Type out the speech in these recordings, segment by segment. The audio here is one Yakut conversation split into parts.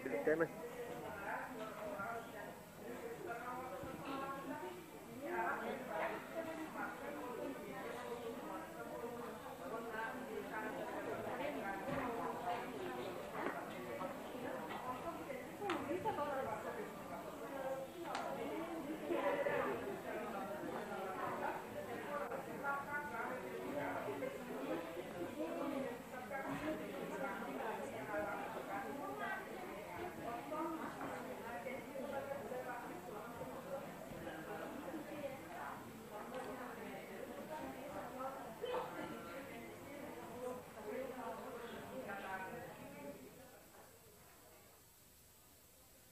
Биликтэмэ.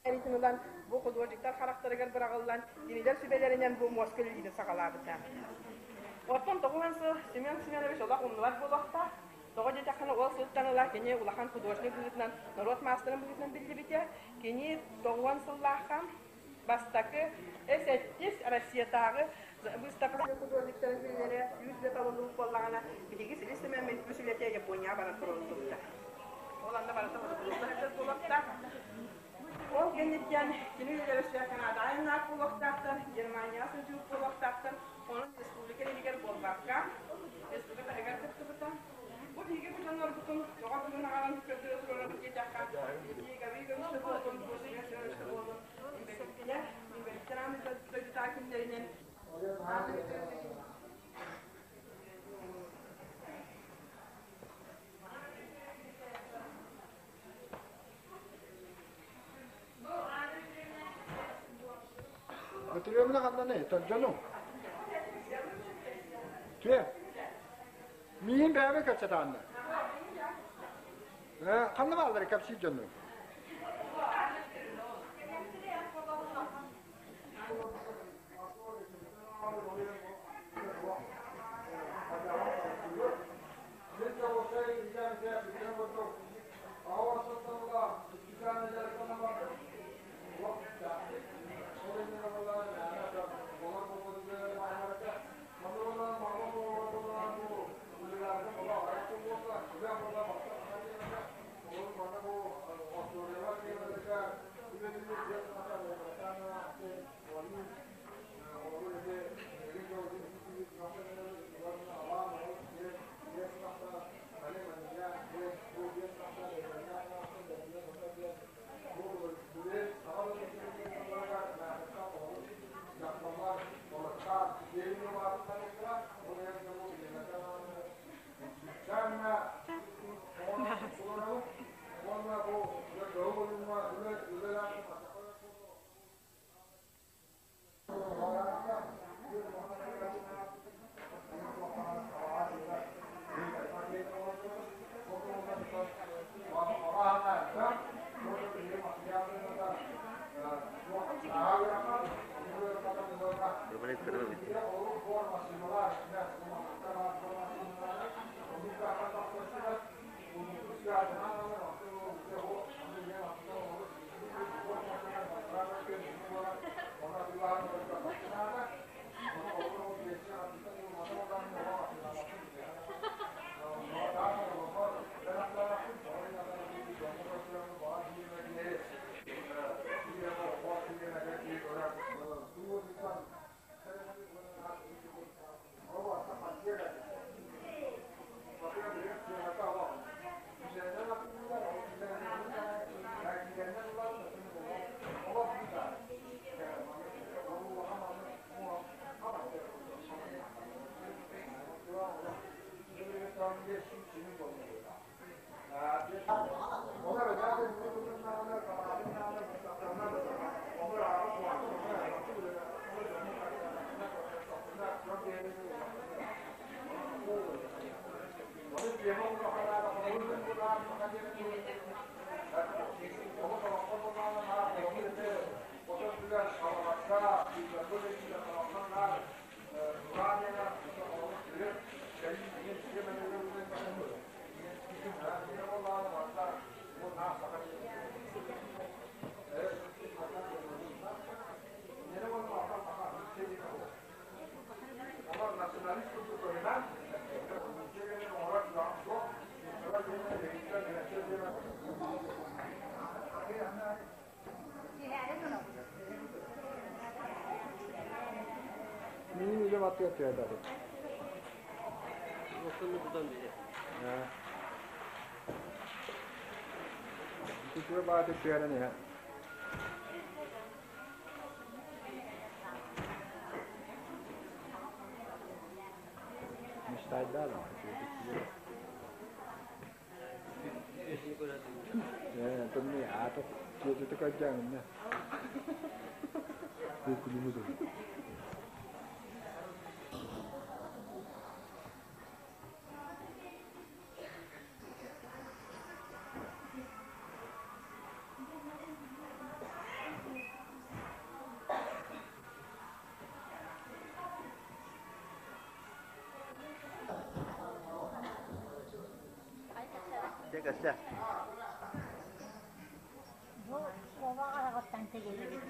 Эритин ылан, бу художниктар харахтарыгар быраҕыллан, кинилэр сүбэлэринэн бу муоска үлэлиирин саҕалаабыта. Оттон тоҕуһан сыл Семен Семенович олох умнубат буолуохтаах. Тоҕо диэтэххинэ, ол сылтан ыла кини улахан художник быһыытынан, норуот маастарын быһыытынан биллибитэ. Кини тоҕуон сыллаахха бастакы сэттис Россиятааҕы выставка художниктарын үлэлэрэ 100 үлэ талыллыбыт буоллаҕына, биһиги Силис Семеммит үс үлэтэ Японияҕа баран туруоруллубута. Ол анна барыта сылдьар буолуохтаах. Ол кэнниттэн кини үлэлэрэ Канадаҕа айаннаах буолуохтаахтар, Германияҕа сылдьыбыт буолуохтаахтар. Онон республика иһигэр буолбакка, республика таһыгар кыттыбыта. Бу биһиги бу дьоннорбутун тоҕо бүгүн аҕалан көрдөрө туруорабыт диэтэххэ, ити Гаврил Иванович буоллун, бу Семен Семенович буоллун, инбэлииттэр, инбэлииттэр аан дойдутааҕы күннэринэн Өтүрүөмүнэ ханнаны, дьону. Түө. Миин бэйэбэ кэпсэтаанна. Ханна бааллар кэпсиир дьону? Роман Викторович. Үлэм аттыгар түһэрбэтим. Үчүгэй баҕайытык түһэрэн иһэн. Мечтайдаа да үчүгэйдик түһэр. Ээ, тымныы аата киэсэтэ көрдөөҥүннэ. Дьэ, Бу куобах аһаҕыттан тигиллибит.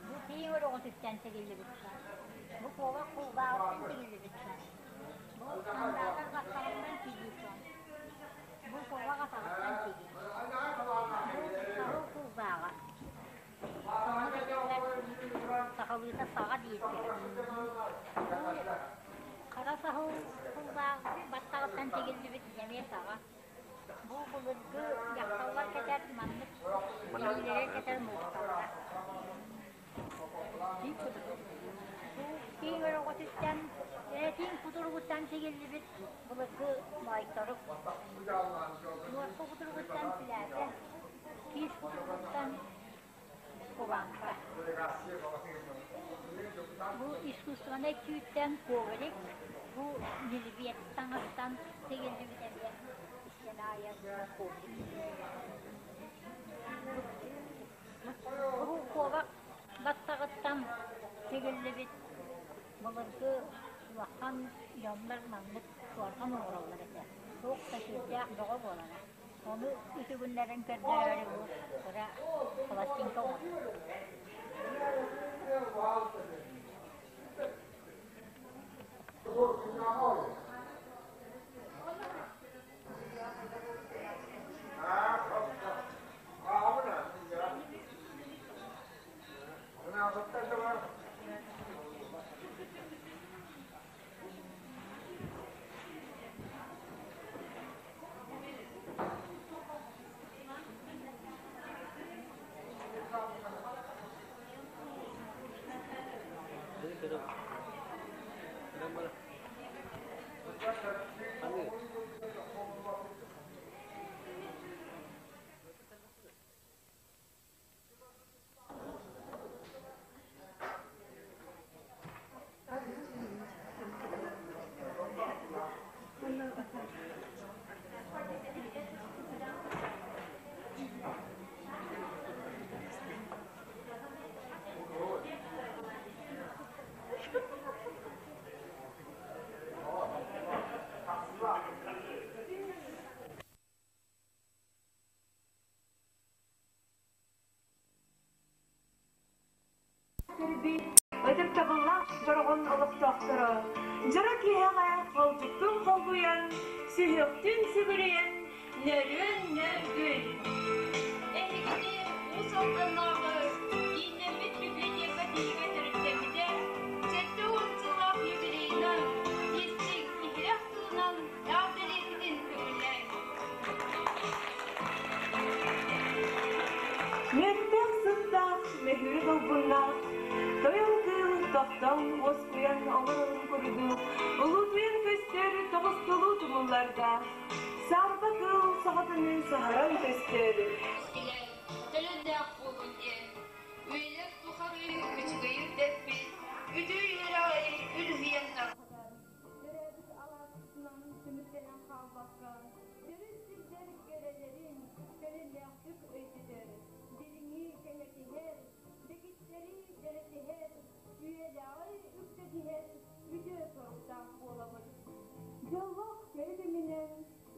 Бу тииҥ өрөҕөтүттэн тигиллибит. Бу куобах кулгааҕыттан тигиллибит. Бу андаатар баттаҕыттан тигии сон. Бу куобах атаҕыттан тигии. Бу саһыл кулгааҕа. Ону этэллэр сахалыыта саҕа дииргэ. Бу хара саһыл кулгаах баттаҕыттан тигиллибит эмиэ саҕа. Бу былыргы дьахталлар кэтэр маннык кэһиилэрэ кэтэр муусталара. Бу тииҥ өрөҕөтүттэн, тииҥ кутуругуттан тигиллибит былыргы моойторук. Нуорка кутуругуттан силээпэ, киис кутуругуттан кубанка. Бу искусственнай түүттэн коврик, бу нельвет таҥастан тигиллибит эмиэ стеная коврик. Бу куобах баттаҕыттан тигиллибит былыргы улахан дьоннор маннык суорҕан оҥороллор этэ. Туох да сүрдээх бөҕө буолара. Ону үтүгүннэрэн көрдөрөөрү бу кыра пластинка оҥордум. Ытыктабыллаах дорҕон олохтоохторо, дьоро киэһэҕэ холдьуктун холбуйан, сүһүөхтүн сүгүрүйэн, нөрүөн нөргүй! Эһигини Уус Алданнааҕы кииннэммит библиотека тиһигэ төрүттэммитэ 70 сыллаах юбилейынан истиҥ, иһирэх тылынан эҕэрдэлиэххитин көҥүллээҥ. Мөлтөх сыттаах, мөһүүрэ долгуннаах, тойон кыыл тохтоон уоскуйан олорорун курдук, улуутуйан көстөр тоҕустулуу тумуллардаах, саарба кыыл саҕатыныы саһаран көстөр. Кэлэн, төлөннөөх буолун диэн, үйэлэр тухары үчүгэйи үрдэппит, үтүө үөрэҕи үлүһүйэн тарҕатар. Төрөөбүт алааспытынан түмүктэнэн хаалбакка, төрүт сирдэр кэрэлэрин көнөллөөхтүк өйдөтөр, дириҥи кэҥэтиһэр, дэгиттэри дэлэтиһэр, үйэлээҕи үктэтиһэр үтүө соруктаах буолабыт. Дьоллоох кэрэ кэминэн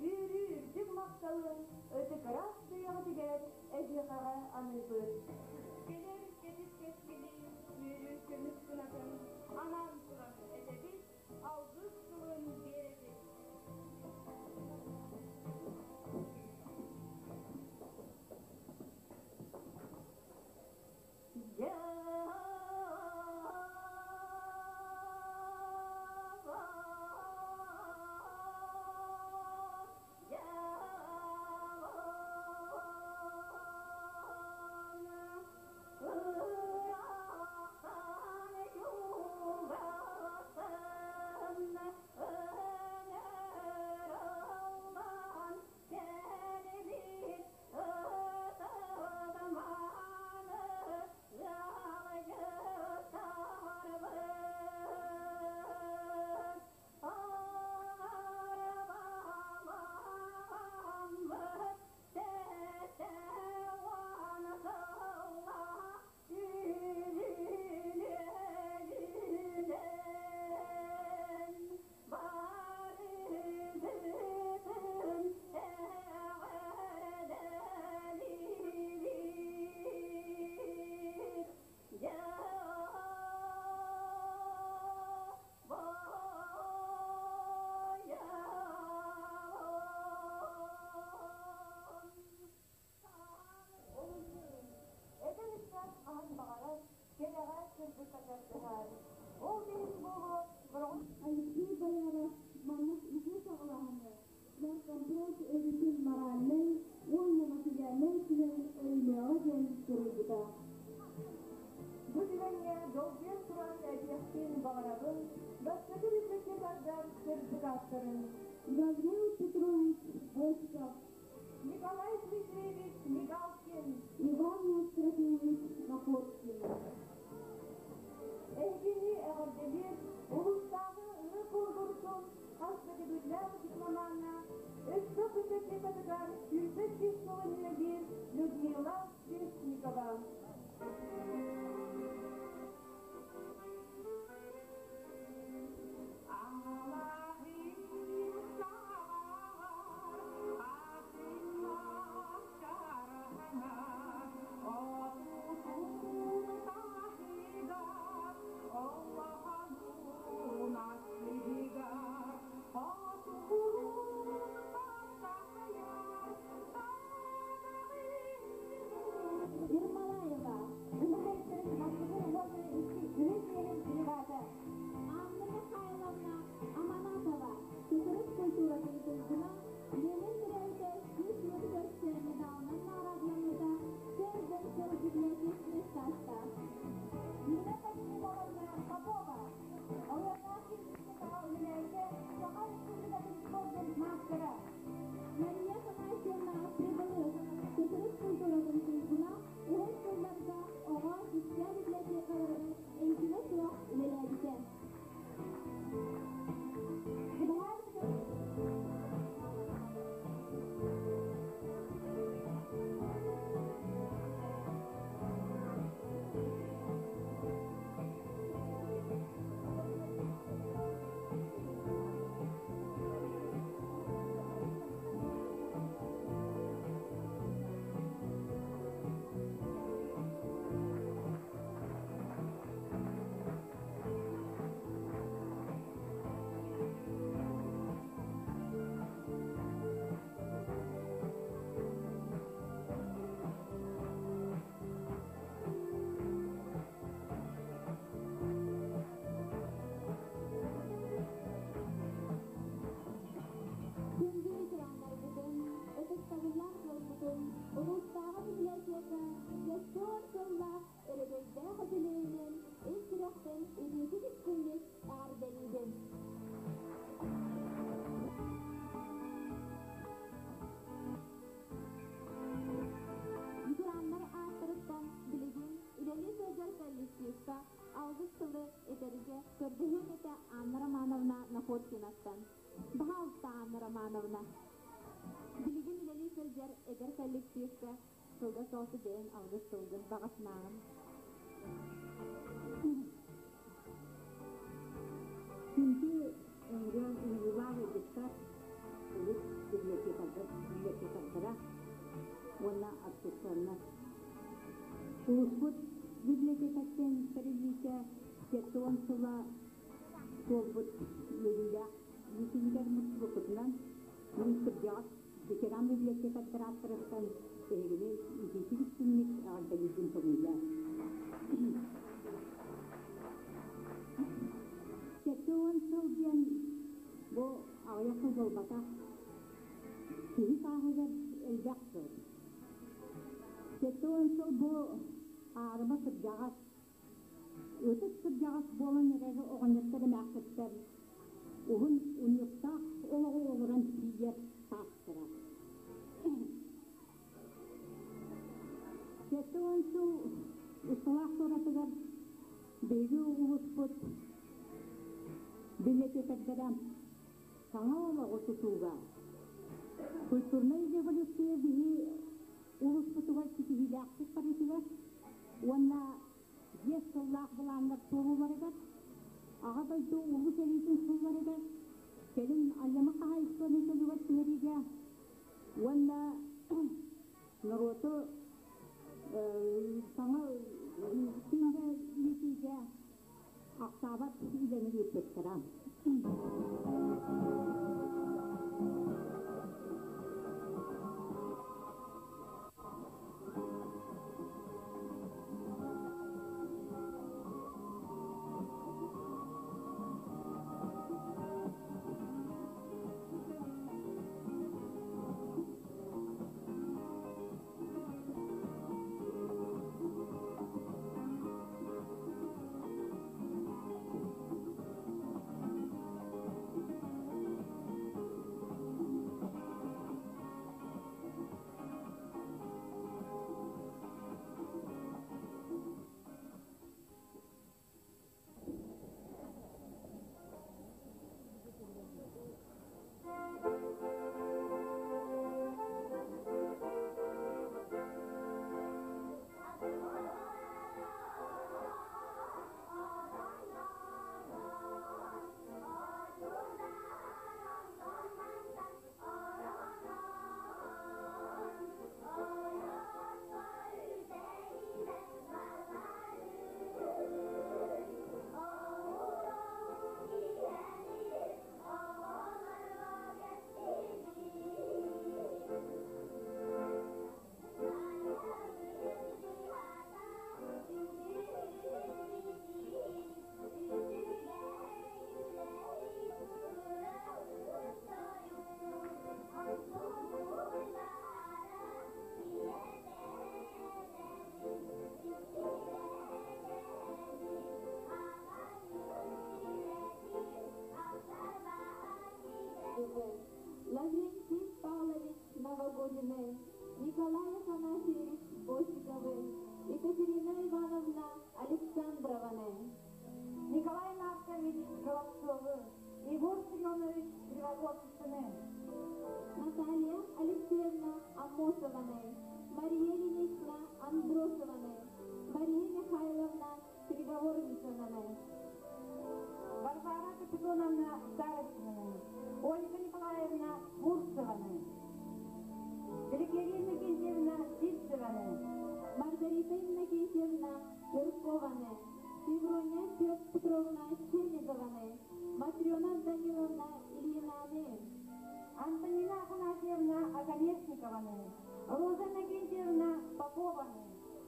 үөрүү үрдүк махталын ытык-ыраас бэйэҕитигэр эһиэхэҕэ аныыбыт. Кэлэр кэтит кэскили үөрүү көмүс кынатын анаан туран этэбит, алгыс тылын биэрэбит. көрдөһөр. Ол да иһин буолуо, Бороҕон Алексей Бояров маннык үтүө саҕалааһыны Наркомпрос өрүтүн моральнай уонна материальнай өттүнэн өйүнүөҕэ диэн суруйбута. Бу түгэҥҥэ долгуйан туран этиэхпин баҕарабын, бастакы библиотекардар сырдык ааттарын Гаврил Петрович Босиков, Николай Дмитриевич Мигалкин, Иван Евстратиевич Находкин. Эһигини эҕэрдэлиир улуустааҕы ырыа куонкурсун хас да төгүллээх дипломаҥҥа Өспөх библиотекатыгар 25 сыл үлэлиир Людмила Свешникова. Ермолаева, үлэһиттэрин бастакы уонна икки үһүс үөрэх бригада. Анна Михайловна Аманатова, СССР культуратын туйгуна, Ленин төрөөбүтэ 100 көрсө медалынан наҕараадаламмыта, сөргөн сыл библиотечнай стажтаах. Нина Максимовна Попова, Олордоох библиотекаҕа үлэлээбитэ, Саха Республикатын спордун маастара. Мария Афанасьевна Прибылых, СССР культуратын туйгуна, уһун сылларга оҕо иччэ библиотекаларыгар эҥкилэ суох үлэлээбитэ. Күндү ветераннарбытын, ытыктабыллаах дьоммутун, улуустааҕы библиотека 70 сыллаах өрөгөйдөөх үбүлүөйүнэн ис сүрэхтэн итиитик истиҥник эҕэрдэлиибин! Ветераннар ааттарыттан билигин үлэлии сылдьар коллективка алгыс тылы этэргэ көрдөһүөм этэ Анна Романовна Находкинаттан. Баһаалыста, Анна Романовна. Билигин үлэлии сылдьар эдэр коллективка кылгас соҕус бэйэҥ алгыс тылгын баҕасынааҕын. Күндү ыҥырыан ыҥырыылаах ыалдьыттар, улус библиотекардара уонна общественнай. Улуспут библиотекаттан тэриллиитэ 70 сыла туолбут үөрүүлээх миитинигэр мустубуппутунан мин кырдьаҕас ветеран библиотекардар ааттарыттан эһигини итиитик истиҥник эҕэрдэлиирбин көҥүллээн. 70 сыл диэн бу аҕыйах сыл буолбатах. Киһи сааһыгар элбэх сыл. 70 сыл бу аарыма кырдьаҕас, ытык кырдьаҕас буолан эрэр оҕонньоттор эмээхситтэр уһун унньуктаах олоҕу олорон тиийэр саастара. 70 сыл усталаах туоратыгар биһиги улууспут библиотекардара саҥа олоҕу тутууга культурнай революция биһи улууспутугар ситиһиилээхтик барыытыгар уонна 5 сыллаах былааннар туолууларыгар Аҕа дойду Улуу сэриитин сылларыгар кэлин Альяма хаһаайыстыбаны чөлүгэр түһэриигэ уонна норуоту саҥа тыыҥҥа иитиигэ ахсаабат үлэни ыыппыттара. Баландины, Николай Афанасьевич Босиковы, Екатерина Ивановна Александрованы. Николай Маркович Голубцовы, Егор Семенович Кривогорцевны. Наталья Алексеевна Амосованы, Мария Ильинична Андросованы, Мария Михайловна Переговорницынаны. Варвара Капитоновна Старостинаны, Ольга Николаевна Бурцеваны, Гликерия Иннокентьевна Сивцеваны, Маргарита Иннокентьевна Перкованы, Феврония Петровна Чемизованы, Матрена Даниловна Ильинаны, Антонина Афанасьевна Оконешникованы, Роза Иннокентьевна Попованы,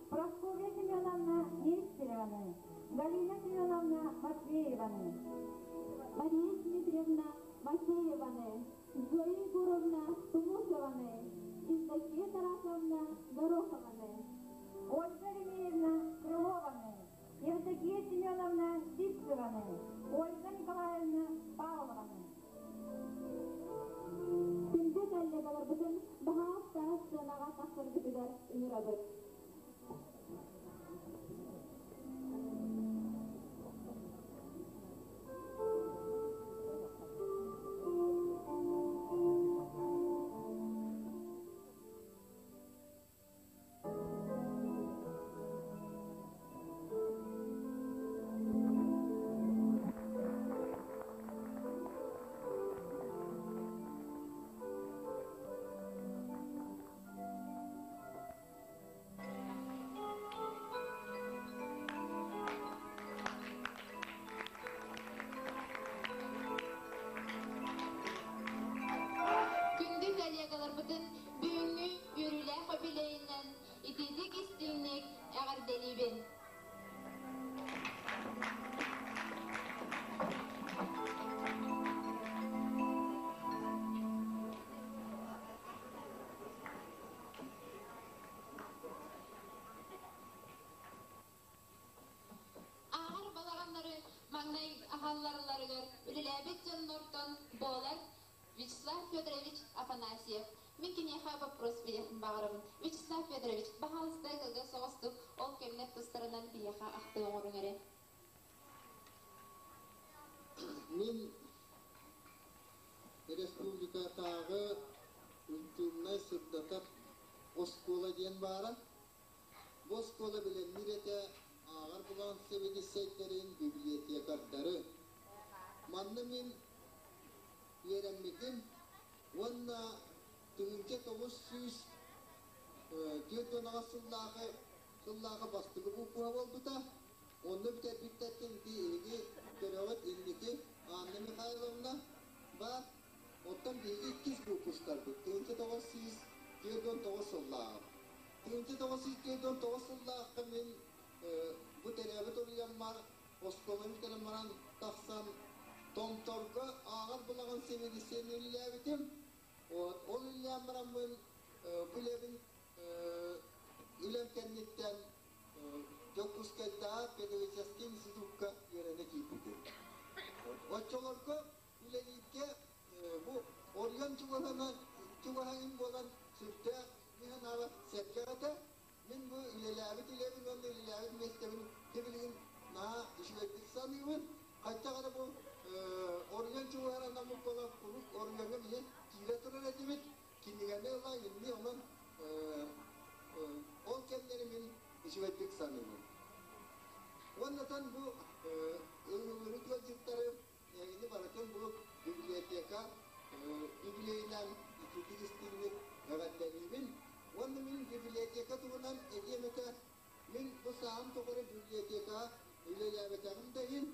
Прасковья Семеновна Нестерованы, Галина Семеновна Матвееваны, Мария Дмитриевна Макееваны, Зоя Егоровна Тумусованы, Евдокия Тарасовна Горохованы, Ольга Еремеевна Крылованы, Евдокия Семеновна Сивцеваны, Ольга Николаевна Павлованы. Күндү коллегаларбытын баһаалыста сценаҕа тахсаргытыгар ыҥырабыт. Күндү коллегаларбытын бүгүҥҥү үөрүүлээх юбилейынан итиитик истиҥник эҕэрдэлиибин. Ааҕар балаҕаннары маҥнай аһалларыларыгар үлэлээбит дьоннортон буолар Вячеслав Федорович Афанасьев. Мин киниэхэ вопрос биэриэхпин баҕарабын. Вячеслав Федорович, баһаалыста кылгас соҕустук ол кэмнэр тустарынан биһиэхэ ахтыы оҥоруҥ эрэ. Мин республикатааҕы культурнай сырдатар оскуола диэн баара. Бу оскуола бэлэмниир этэ ааҕар булан сэбиэдиссэйдэрин, библиотекардары. Манна мин үөрэммитим уонна 1948 сыллааҕы сыллааҕы бастакы букуһа буолбута. Онно бүтэрбиттэртэн ити эһиги көрөҕүт инники Анна Михайловна баар. Оттон биһиги иккис выпусктарбыт 1949 сыллааҕы. 1949 сыллаахха мин бу төрөөбүт уруйаммар оскуоланы бүтэрэн баран тахсан Томторго ааҕар булаҕын сэбиэдиссэйин үлэлээбитим. Вот, ол үлэлээн бараммын бу үлэбин үлэм кэнниттэн Дьокуускайдааҕы педагогическай институкка үөрэнэ киирбитим. Оччолорго үлэлииргэ бу Орион чугаһынан чугаһын буолан сүрдээх мин санаабар сэргэх этэ. Мин бу үлэлээбит үлэбин уонна үлэлээбит миэстэбин билигин наһаа үчүгэйдик саныыбын. Хайдах эрэ бу Орион чугаһар анаммыт буолан куруук Орионҥа биһи киирэ турар этибит. Кинигэни ыла инни онон ол кэмнэри мин үчүгэйдик саныыбын. Уоннатан бу ыҥырык ыалдьыттары эһигини барытын бу библиотека юбилейынан итиитик истиҥник эҕэрдэлиибин. Уонна мин библиотека туһунан этиэм этэ. Мин бу сааһым тухары библиотекаҕа үлэлээбэтэҕим да иһин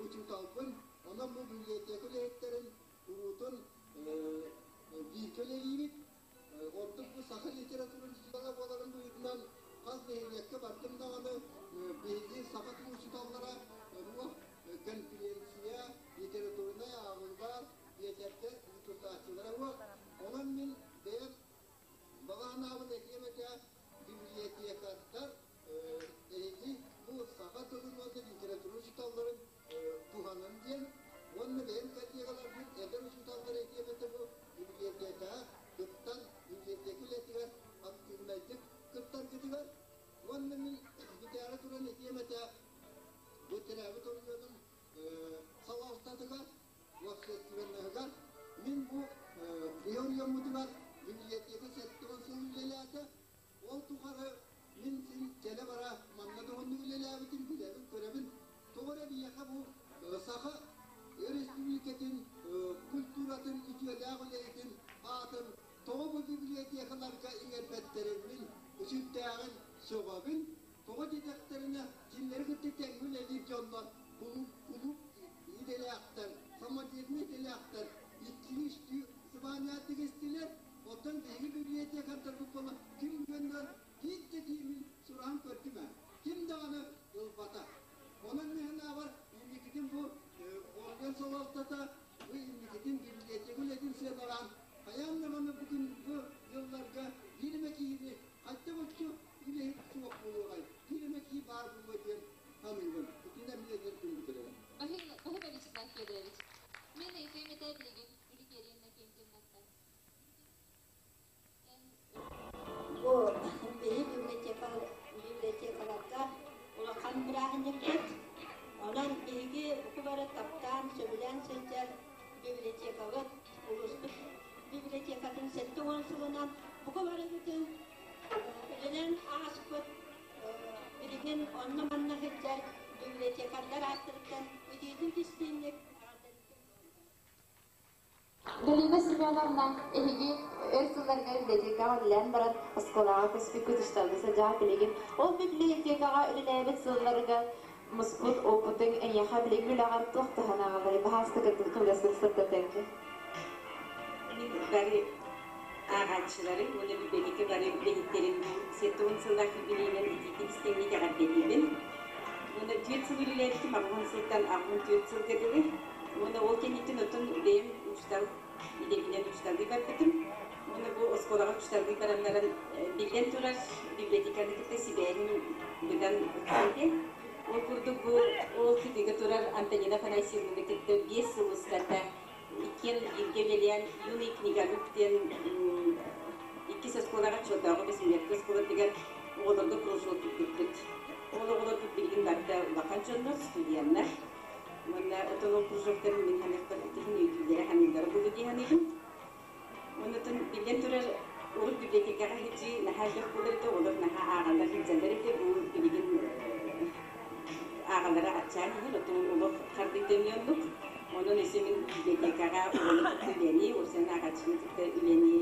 учууталбын. Онон бу библиотека үлэһиттэрин куруутун бииргэ үлэлиибит. Ордук бу саха литературатын учуутала буоларын быһыытынан хас нэһилиэккэ бардым даҕаны биһиги саха тыл учууталлара библиотекаларга иҥэрбэттэрин мин сүрдээҕин сөҕөбүн. Тоҕо диэтэхтэринэ, кинилэри кытта тэҥҥэ үлэлиир дьоннор кулууп, кулууп идэлээхтэр, самодельнай идэлээхтэр иккилии-үстүү сыбаанньа тигистилэр. Оттон биһиги библиотекардарбыт буолан ким гыннар биир да киһи сураһан көрдүм ээ. Ким даҕаны ылбата. Онон мин санаабар, инникитин бу орган салалтата бу инникитин библиотека үлэтин сыаналаан хайаан даҕаны бу күн бу дьылларга биир эмэ киһини хайдах оччо үлэһит суох буолуоҕай, биир эмэ киһи баар буолуо диэн саныыбын. Итиннэ мин этэрбин бүтэрэбин. Баһыыба Вячеслав Федорович, мин ыйытыым этэ билигин Гликерия Иннокентьевнаттан. Бу биһи библиотекаларга улахан бырааһынньыкпыт. Онон биһиги бука бары таптаан, сөбүлээн сылдьар библиотекабыт, улууспут библиотекатын 70 сылынан бука барыбытын үлэнэн ааспыт, билигин онно-манна сылдьар библиотекардар ааттарыттан итиитин-кистиинник Галина Семеновна, эһиги өр сылларга библиотекаҕа үлэлээн баран оскуолаҕа көспүккүт усталыы сылдьаҕыт билигин. Ол библиотекаҕа үлэлээбит сылларга муспут опытыҥ эйиэхэ билиҥҥи үлэҕэр туох туһаны аҕаларый? Баһаалыста кылгастык сырдатыаҥ. Мин бары ааҕааччылары уонна библиотека бары үлэһиттэрин бу 70 сыллаах юбилейынан итиитик истиҥник эҕэрдэлиибин. Уонна түөрт сыл үлэлээбитим, аҕыс сылтан 84 сылга дылы. Уонна ол кэнниттэн оттон бэйэм учуутал идэбинэн учууталлыы барбытым. Уонна бу оскуолаҕа учууталлыы бараннаран биллэн турар библиотеканы кытта сибээһим быдан ыксаан этэ. Ол курдук бу ол кытыыга турар Антонина Афанасьевнаны кытта 5 сыл устата иккиэн бииргэ үлэлээн «Юный книголюб» диэн иккис оскуолаҕа Чотооҕу бэсимиэккэ оскуолатыгар оҕолорго кружок ыыппыппыт. Ол оҕолорбут билигин барыта улахан дьоннор, студеннар. Уонна отон ол кружоктарын мин саныахпар итиһин өйдүүллэрэ саныыллара буолуо дии саныыбын. Уонна отон биллэн турар урут библиотекаҕа сылдьыы наһаа элбэх буолар этэ, оҕолор наһаа ааҕаллар сылдьаллар этэ. Бу билигин ааҕаллара аччаан иһэр, оттон олох хардыыта эмиэ оннук. Онон өссө мин библиотекаҕа оҕону кытта үлэни, уопсайынан ааҕааччыны кытта үлэни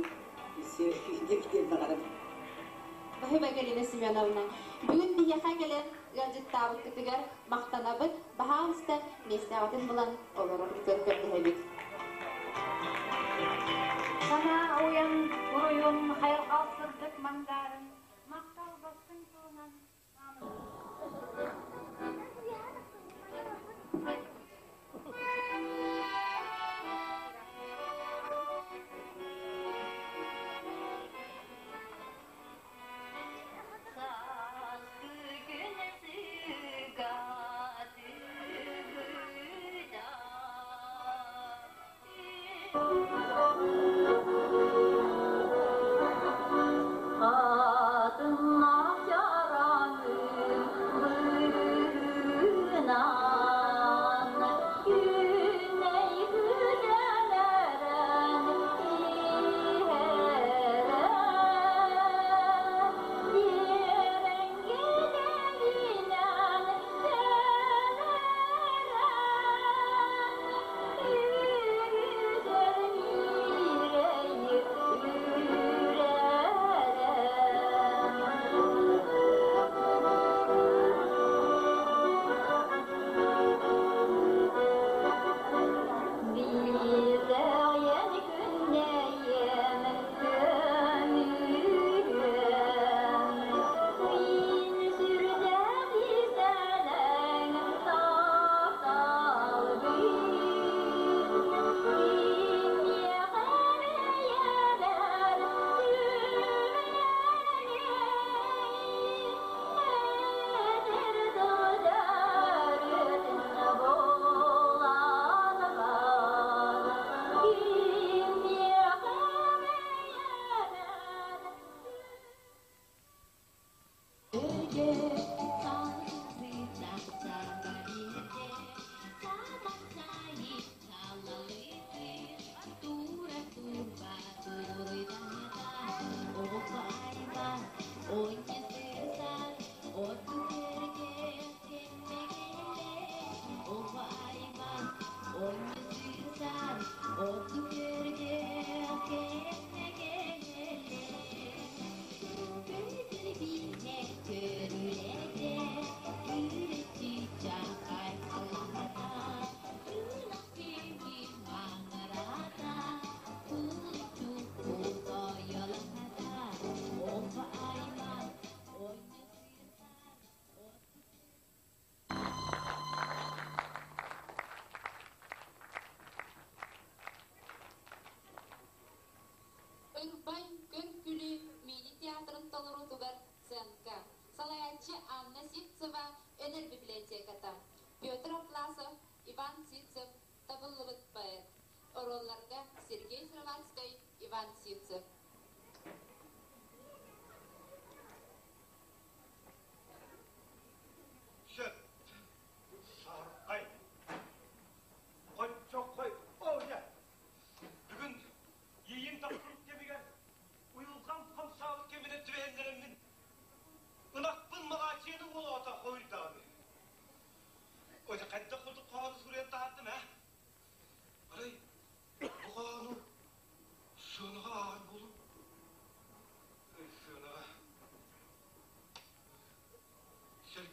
өссө күүһүнэ бүтүөн баҕарабын. Баһыыба Галина Семеновна, бүгүн биһиэхэ кэлэн ыалдьыттаабыккытыгар махтанабыт, баһаалыста миэстэҕитин булан олороргутугар көрдөһөбүт. Санаа уйан уруйун, хайҕал сырдык мандарын, махтал бастыҥ тылынан Сааскы күн сыыга тыгыда.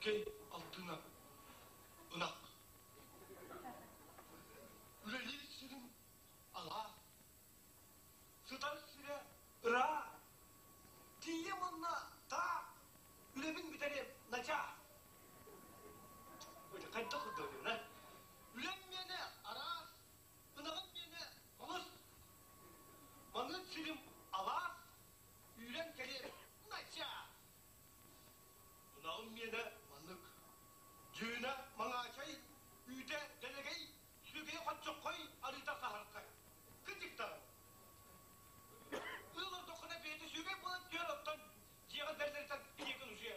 Эскэй алтына ынах. Үлэлиир сирим алаас. Сытар сирэ ыраах. Тиийэ уонна таах. Үлэбин бүтэриэм начаас. Хайдах курдук а? Үлэм миэнэ араас, ынаҕым миэнэ олус. Маннык сирим алаас, үүрэн кэлиэм начаас. Ынаҕым миэнэ маннык. Дьүүнэ маҥаачай, үүтэ дэлэгэй, сүөгэйэ хоччоххой, арыыта саһархай. Кырдьыктара. Ыал ортоххуна бэйэтэ сүөгэй буолан түөр оттон дьиэҕэ бэрдэритэн киниэкин уже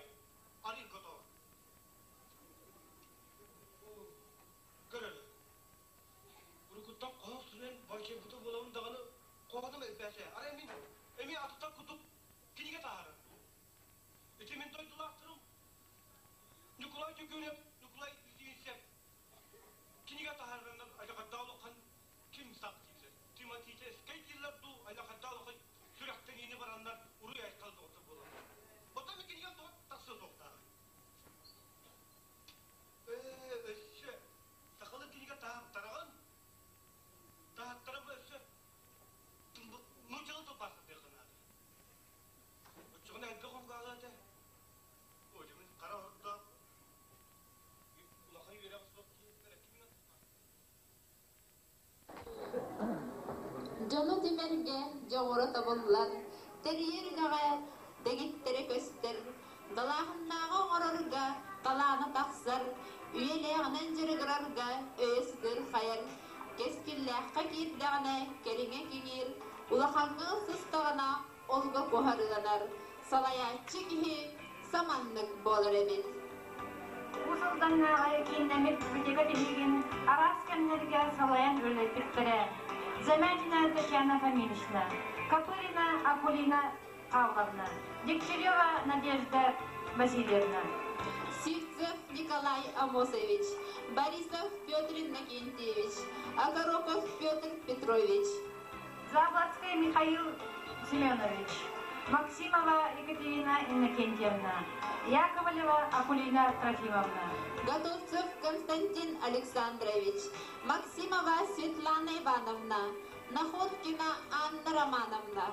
арыы готово. Көрөр. Урукуттан хоһоон суруйан бойчойбута буолабын даҕаны хоһоонум элбээтэ. Арай мин эмиэ атыттар курдук кинигэ таһаарар. Ити мин дойдулаахтарым Ньукулай Дьөгүөрэп, Ньукулай Литвинцев кинигэ таһаарарынан айылҕардаах улахан ким сах дииллэр. Тематическай дииллэр дуу, айылҕардаах улахан сүрэхтэниини бараннар уруй-айхал доҕото буолаллар. Оттон мин кинигэм тоҕо тахсыа суохтааҕый? Ээ, өссө сахалыы кинигэ таһааттараҕын, таһааттаран өссө нууччалыы тылбаастатыахха наада. Оччоҕуна элбэх омук этэ. Мин хара ордоох улахан үөрэҕэ суох киһи кимҥэ Дьону түмэргэ дьоҕура тобуллар, тэрийэр үлэҕэ дэгиттэрэ көстөр, далааһыннааҕы оҥорорго талаана тахсар, үйэлээҕинэн дьарыгырарга өйө сытыырхайар, кэскиллээххэ киирдэҕинэ кэриҥэ киҥиир, улахаҥҥа ылсыстаҕына олуга куоһарыыланар, салайааччы киһи саманнык буолар эбит. Уус Алданнааҕы кииннэммит библиотека тиһигин араас кэмнэргэ салайан үлэлэппиттэрэ Замятина Татьяна Фоминична, Копырина Акулина Павловна, Дегтярева Надежда Васильевна. Сивцев Николай Амосович, Борисов Петр Иннокентьевич, Окороков Петр Петрович. Заблацкай Михаил Семенович, Максимова Екатерина Иннокентьевна, Яковлева Акулина Трофимовна. Готовцев Константин Александрович, Максимова Светлана Ивановна, Находкина Анна Романовна.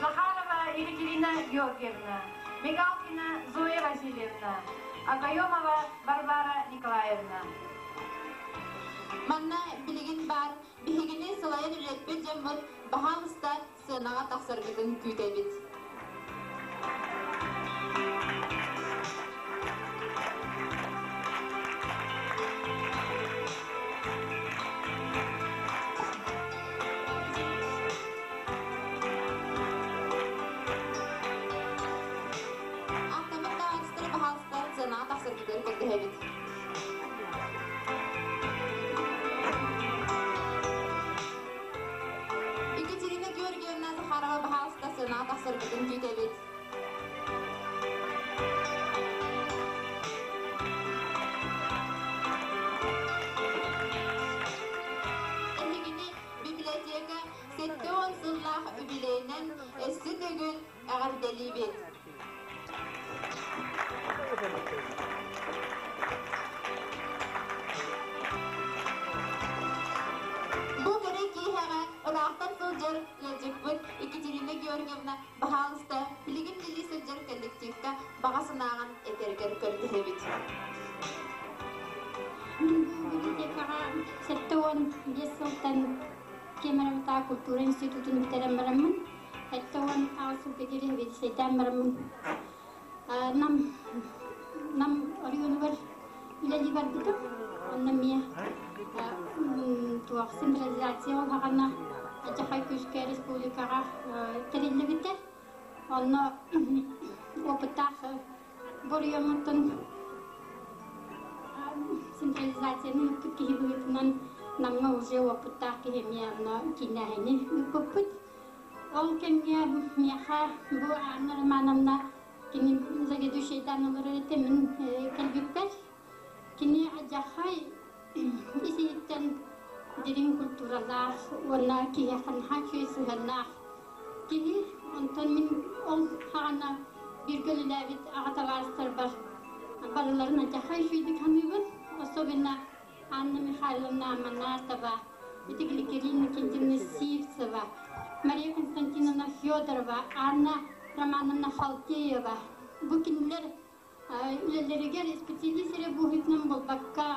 Захарова Екатерина Георгиевна, Мигалкина Зоя Васильевна, Акаемова Варвара Николаевна. Манна билигин баар биһигини салайан үлэлэппит дьоммут баһаалыста сыанаҕа тахсаргытын күүтэбит. Аттаммыт таһаҕастары баһаалыста сыанаҕа тахсаргытыгар көрдөһөбүт. Екатерина Георгиевна Захарова баһаалыста сыанаҕа тахсаргытын күүтэбит. Эһигини библиотека 70 сыллаах үбүлүөйүнэн өссө төгүл эҕэрдэлиибит! Бу кэрэ киэһэҕэ ыраахтан сылдьар ыалдьыппыт Екатерина Георгиевна баһаалыста билигин үлэлии сылдьар коллективка баҕа санааҕын этэргэр көрдөһөбүт. Мин бу библиотекаҕа 75 сылтан Кемероватааҕы культура институтун бүтэрэн бараммын 78 сылга диэри сэбиэдиссэйдээн бараммын Нам Нам оройуонугар үлэлии барбытым. Онно эмиэ туох централизация улаҕана Адьахай күүскэ республикаҕа тэриллибитэ. Онно опыттаах бу оройуоммуттан централизацияны ыыппыт киһи быһыытынан Намҥа уже опыттаах киһи эмиэ онно кииннээһини ыыппыппыт. Ол кэмҥэ миэхэ бу Анна Романовна кини заведующайдаан олорор этэ, мин кэлбиппэр. Кини адьахай ис-иһиттэн дириҥ культуралаах уонна киһиэхэ наһаа үчүгэй сыһыаннаах киһи. Онтон мин ол хаҕана бииргэ үлэлээбит аҕа табаарыстарбар барыларын ачахай үчүгэйдик саныыбын. Особенно Анна Михайловна Аманатова, ити Гликерина Никитина Сивцева, Мария Константиновна Федорова, Анна Романовна Халтеева. Бу кинилэр үлэлэригэр специалист эрэ быһыытынан буолбакка,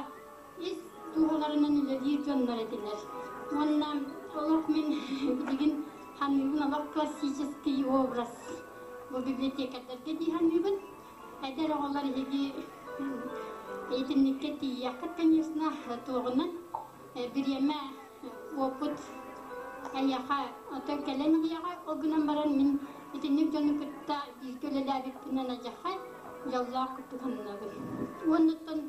ис дууһаларынан үлэлиир дьоннор этилэр. Уонна олох мин билигин саныыбын олох классический образ бу библиотекардарга дии саныыбын. Эдэр оҕолор эһиги итинниккэ тиийиэххит, конечно, туоҕунан бириэмэ, опыт эйиэхэ отой кэлэн иһиэҕэ. Ол гынан баран мин итинник дьону кытта бииргэ үлэлээбиппинэн адьахай дьоллоох курдук сананабын. Уоннаттан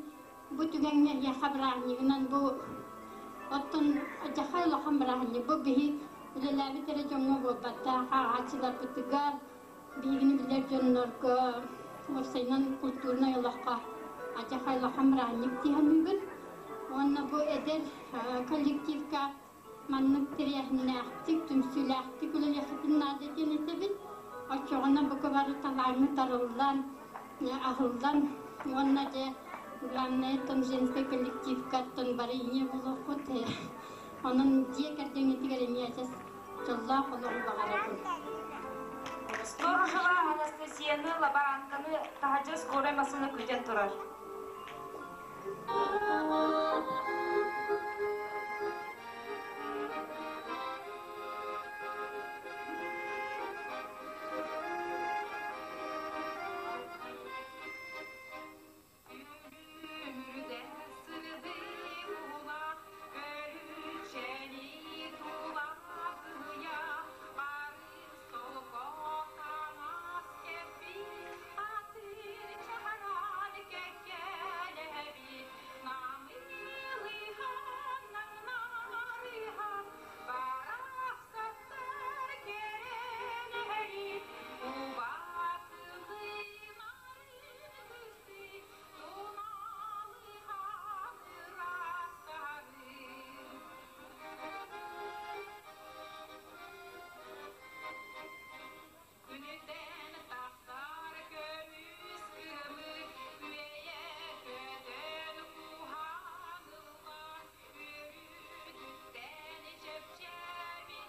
бу түгэҥҥэ эһиэхэ бырааһынньыгынан бу оттон адьахай улахан бырааһынньык бу биһи үлэлээбит эрэ дьоҥҥо буолбатах, ааҕааччыларбытыгар, биһигини билэр дьоннорго, уопсайынан культурнай олоххо адьахай улахан бырааһынньык дии саныыбын. Уонна бу эдэр коллективка маннык тэрээһиннээхтик, түмсүүлээхтик үлэлиэххитин наада диэн этэбин. Оччоҕуна бука бары талааҥҥыт тарыллан, аһыллан уонна дьэ главное том женскай коллективкаттан бары ийэ буолуоххут. Онон дьиэ кэргэҥҥитигэр эмиэ адьас дьоллоох олоҕу баҕарабын. Сторожева Анастасияны лаборантканы таһырдьа скорай массыына күүтэн турар. Күнүттэн тахсар көмүс кыһымы үөйэ көтөн куһаҥыллар үөрүүтүттэн чэпчээбиттии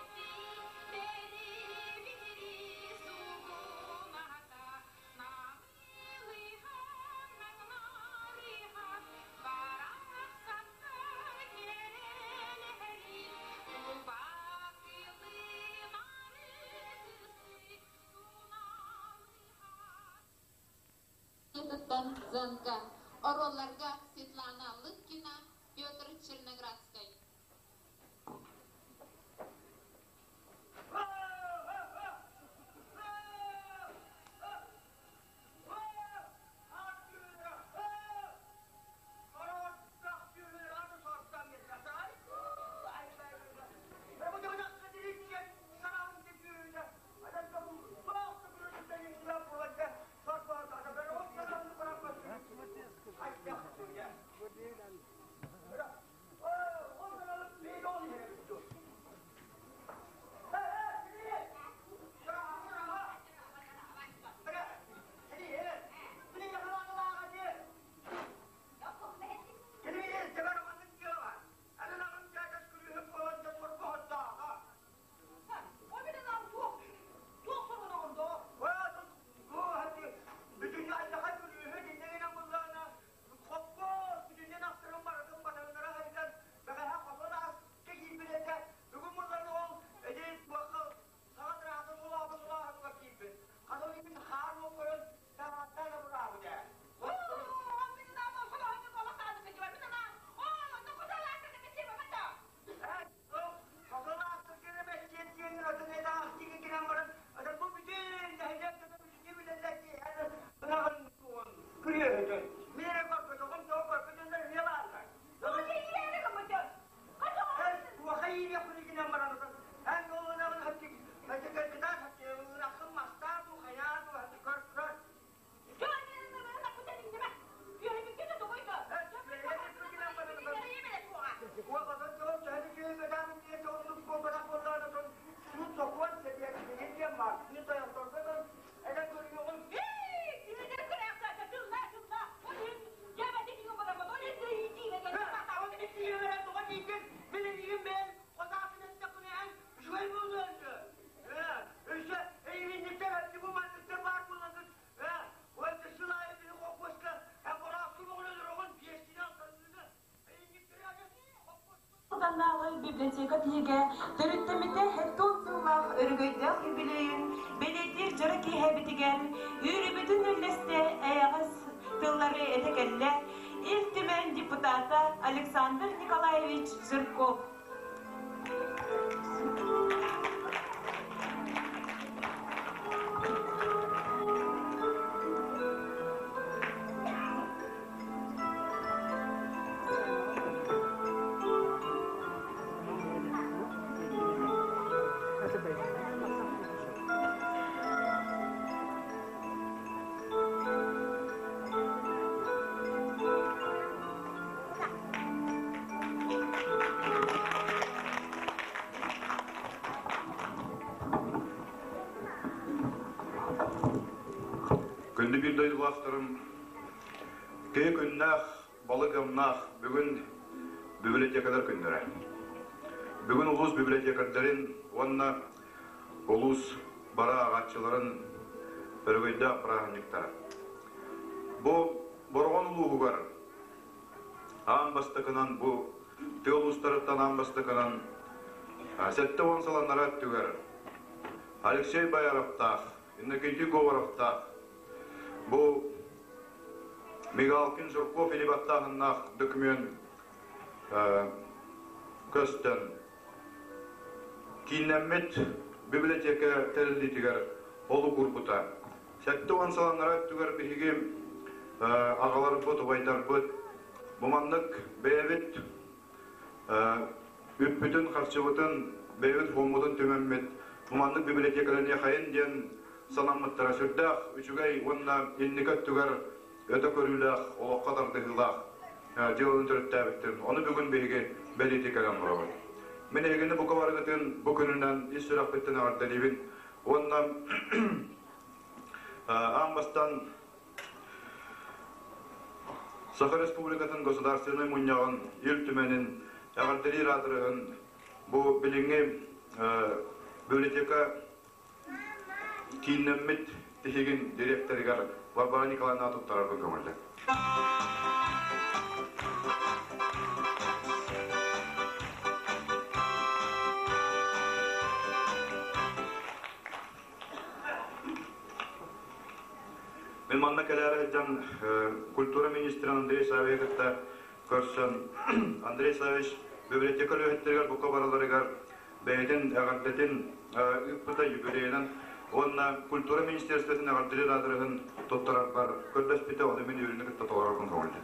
бэри-бири сугуната намылыһан наҥнарыһан барахсаттар кэрэлэһэрин убакылыы Зенка. Оруолларга Светлана Лыткина, Петр Черноградскай. библиотека тиһигэ төрүттэммитэ 70 сыллаах өрөгөйдөөх юбилейын бэлиэтиир дьоро киэһэбитигэр үөрүүбүтүн үллэстэ эйэҕэс тыллары этэ кэллэ Ил Түмэн депутата Александр Николаевич Жирков. Күндү биир дойдулаахтарым, киһи күннээх, балык ымнаах бүгүн библиотекалар күннэрэ. Бүгүн улуус библиотекарьдарын уонна улуус бары ааҕааччыларын өрөгөйдөөх бырааһынньыктара. Бу Бороҕон улууһугар аан бастакынан бу тыа улуустарыттан аан бастакынан 70 сыл анараа өттүгэр Алексей Бояровтаах, Иннокентий Говоровтаах бу Мигалкин Жирков илибаттааһыннаах документ көстөн кииннэммит библиотека тэриллиитигэр олук уурбута. 70 сыл анараа өттүгэр биһиги аҕаларбыт, убайдарбыт бу маннык бэйэбит үппүтүн, харчыбытын, бэйэбит фоммутун түмэммит бу маннык библиотекаланыахайын диэн санаммыттара сүрдээх үчүгэй уонна инники өттүгэр өтө көрүүлээх, олоххо тардыһыылаах дьыаланы төрүттээбиттэрин ону бүгүн биһиги бэлиэтии кэлэн олоробут. Мин эһигини бука барыгытын бу күнүнэн ис сүрэхпиттэн эҕэрдэлиибин уонна аан бастаан Саха Республикатын Государственнай Мунньаҕын Ил Түмэнин эҕэрдэлиир аадырыһын бу билиҥҥи библиотека кииннэммит тиһигин дириэктэригэр Варвара Николаевнаҕа туттарарбын көҥүллэ. Мин манна кэлээри сылдьан культура министрин Андрей Савичы кытта көрсөн Андрей Савич библиотека үлэһиттэригэр бука барыларыгар бэйэтин эҕэрдэтин ыыппыта юбилейынан уонна культура министерствотын эҕэрдэлиир аадырыһын туттарарбар көрдөспүтэ, ону мин үөрүүнү кытта толорорбун көҥүллэттим.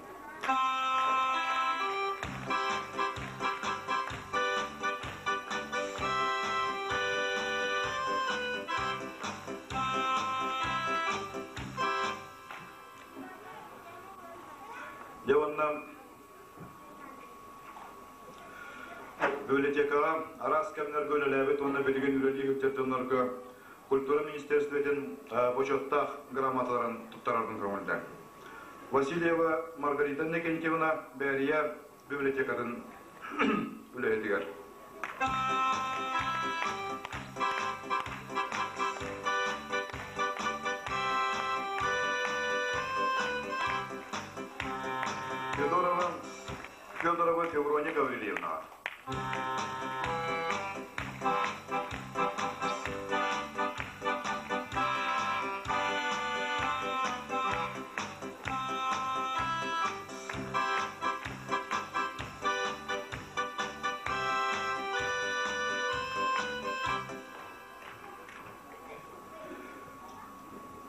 Дьэ уонна библиотекаҕа араас кэмнэргэ үлэлээбит уонна билигин үлэлии сылдьар дьоннорго культура министерствотын бочуоттаах грамоталарын туттарарбын көҥүллээн. Васильева Маргарита Иннокентьевна Бээрийэ библиотекатын үлэһитигэр. Федорова Федорова Феврония Гаврильевна.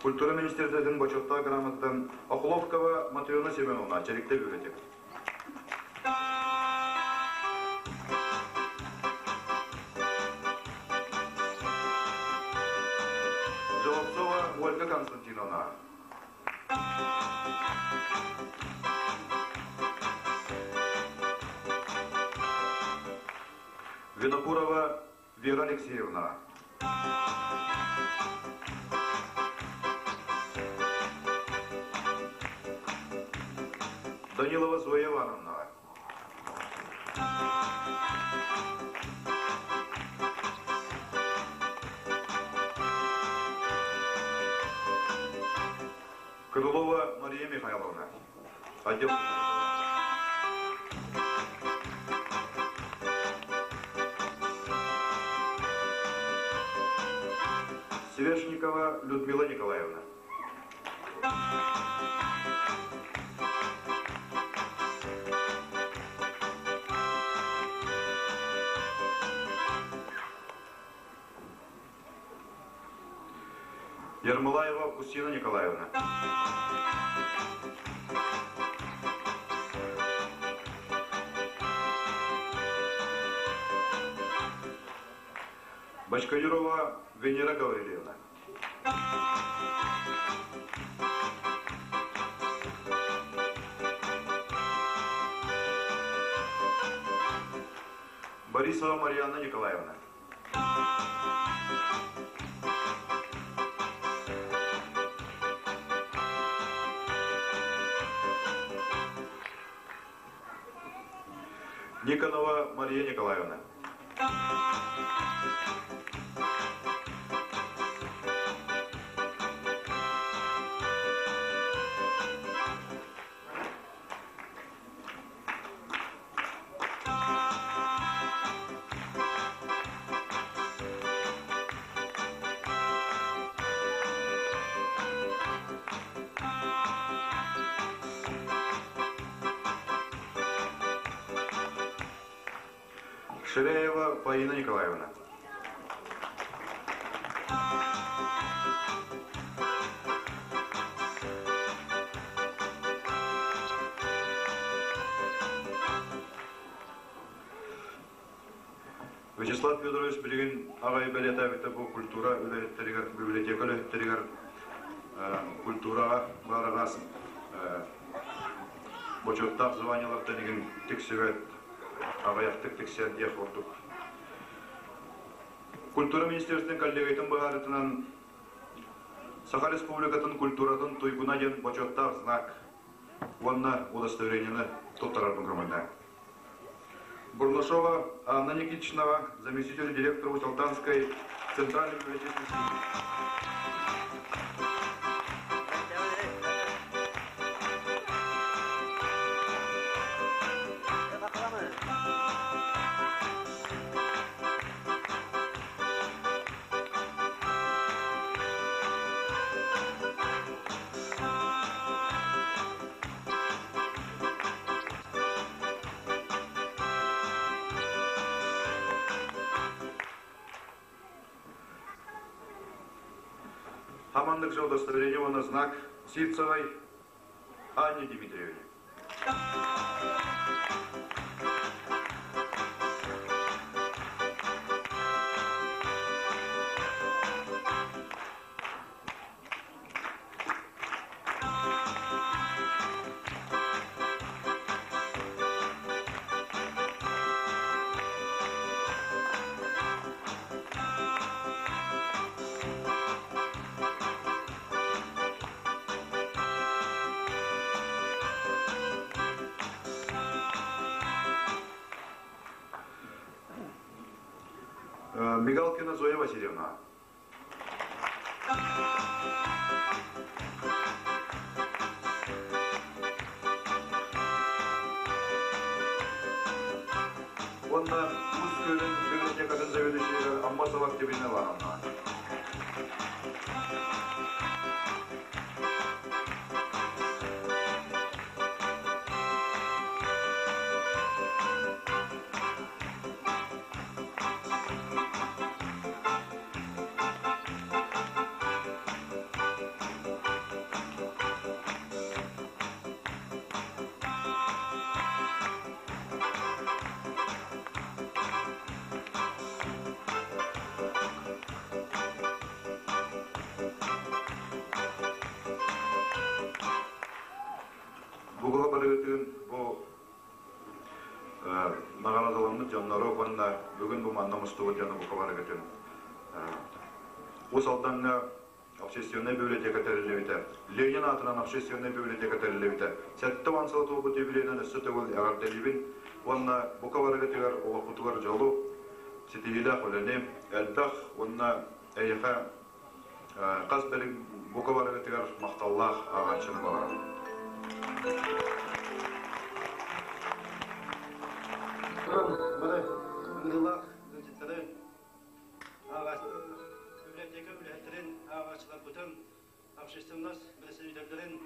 Культура министерствотын бочуоттаах грамотатынан Охлопкова Матрена Семеновна Чэриктэй бюллетень. Желобцова Ольга Константиновна. Винокурова Вера Алексеевна. Данилова Зоя Ивановна. Крылова Мария Михайловна. Отдел. Свешникова Людмила Николаевна. Ермолаева Августина Николаевна. Бочкарюрова Венера Гаврильевна. Борисова Марьяна Николаевна. Никонова Мария Николаевна. Ширяева Фаина Николаевна. Вячеслав Федорович билигин аҕай бэлиэтээбитэ бу культура үлэһиттэригэр, библиотека үлэһиттэригэр культураҕа баарыгас бочуоттаах званиелартан игин тиксибэт, аҕыйахтык тиксэр диэх курдук. Культура министерствотын коллегиятын быһаарыытынан Саха Республикатын культуратын туйгуна диэн бочуоттаах знак уонна удостоверениены туттарарбын көҥүллээн. Бурнашова Анна Никитичнова, заместитель директора Усть-Алданской центральной библиотечной сети. Хамандык же удостоверение на знак Сивцевой Анне Дмитриевне. Мигалкина Зоя Васильевна. Уонна Уус Күөлүн библиотекатын заведующайыгар Аммосова Октябрина Ивановна. Бугуһа барыгытын бу наҕарадаламмыт дьоннору уонна бүгүн бу манна мустубут дьону бука барыгытын Уус Алдаҥҥа общественнай библиотека тэриллибитэ. Ленин аатынан общественнай библиотека тэриллибитэ. 70 сыл туолбут юбилейынан өссө төгүл эҕэрдэлиибин уонна бука барыгытыгар олохпутугар дьолу, ситиһиилээх үлэни, элбэх уонна эйиэхэ хас бэрик бука барыгытыгар махталлаах ааҕааччыны баҕарабын. Бары ыҥырыылаах ыалдьыттары, библиотека үлэһиттэрин. ыалдьыттарбытын, общественность бэрэстэбиитэллэрин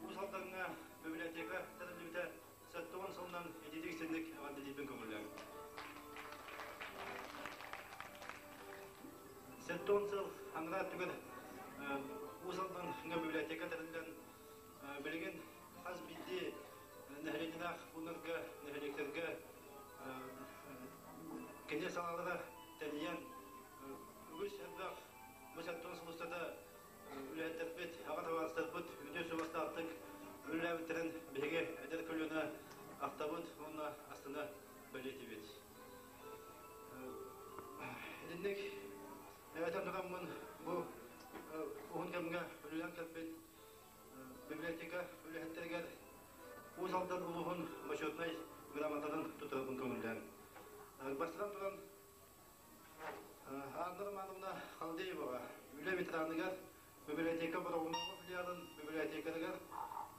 Уус Алдаҥҥа библиотека тэриллибитэ 70 сылынан итиитик-истиҥник эҕэрдэлиирбин көҥүллээҥ. 70 сыл анараа өттүгэр Уус Алдаҥҥа библиотека тэриллэн, билигин хас биирдии нэһилиэнньэлээх пууннарга, нэһилиэктэргэ кини салаалара тэнийэн, үгүс элбэх бу 70 сыл устата үлэһиттэрбит, аҕа табаарыстарбыт үтүө суобастаахтык үлэлээбиттэрин биһиги эдэр көлүөнэ ахтабыт уонна астына бэлиэтиибит. Итинник эбэтэн тураммын бу уһун кэмҥэ үлэлээн кэлбит библиотека үлэһиттэригэр Уус Алдан улууһун бочуотунай грамотатын тутарбын көҥүллээн. Бастатан туран Анна Романовна Халдееваҕа үлэ ветераныгар, библиотека Бороҕоннооҕу филиалын библиотекарыгар,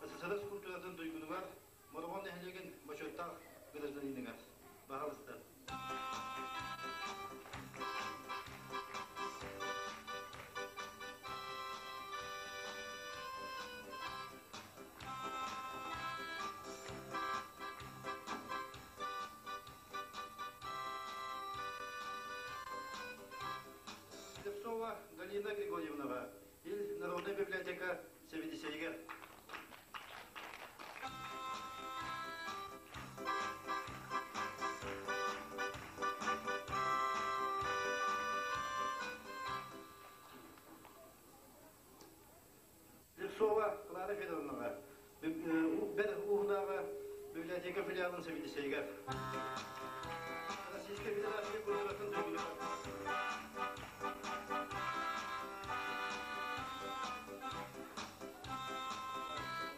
СССР культуратын туйгунугар, Бороҕон нэһилиэгин бочуоттаах гражданиныгар. Баһаалыста. Слепцова Галина Григорьевнаҕа Ил народнай библиотека сэбиэдиссэйигэр. Слепцова Клара Федоровнаҕа Бэр Ууһунааҕы библиотека филиалын сэбиэдиссэйигэр. Российскай Федерация культуратын туйгунугар.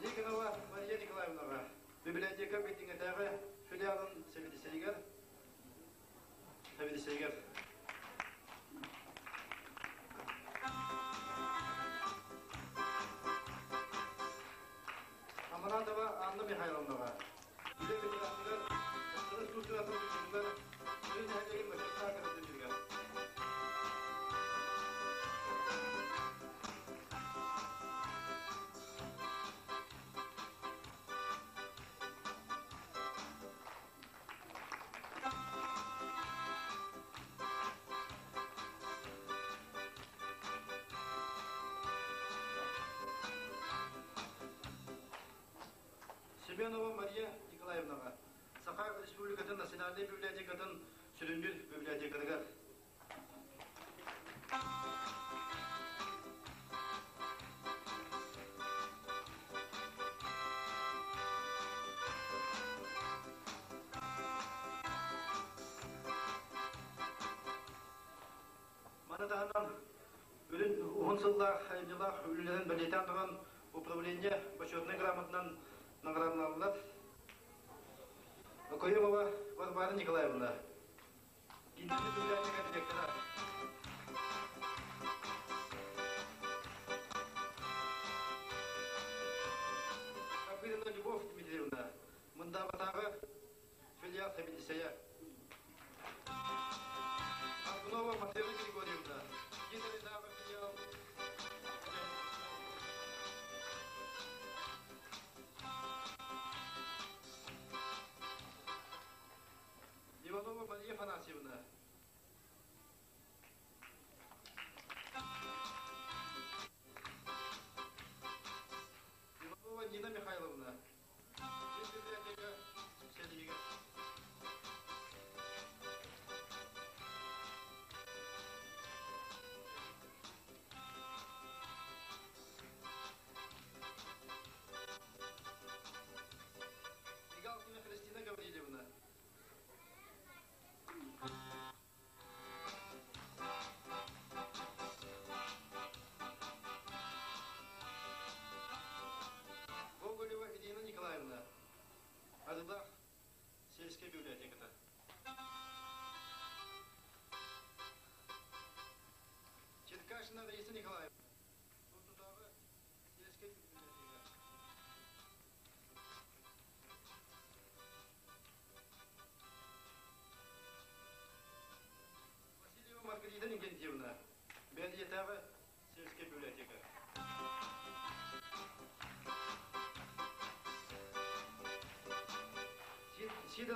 Никонова Мария Николаевнаҕа библиотека Бэйдиҥэтээҕи филиалын сэбиэдиссэйигэр сэбиэдиссэйигэр. Аманатова Анна Михайловнаҕа үлэ ветераныгар, СССР культуратын туйгунугар, Мүрү нэһилиэгин бочуоттаах гражданинигар. Семенова Мария Николаевнаҕа Саха Республикатын Национальнай библиотекатын сүрүннүүр библиотекарыгар. Маны таһынан үлүн уһун сыллаах айымньылаах үлэлэрин бэлиэтээн туран управление бочуотунай грамотанан наградаланаллар. Окоемова Варвара Николаевна, Кинини библиотека директора. Копырина Любовь Дмитриевна, Мындаабатааҕы филиал сэбиэдиссэйэ. Аргунова Матрена Григорьевна, Киин филиал. Иванова Мария Афанасьевна.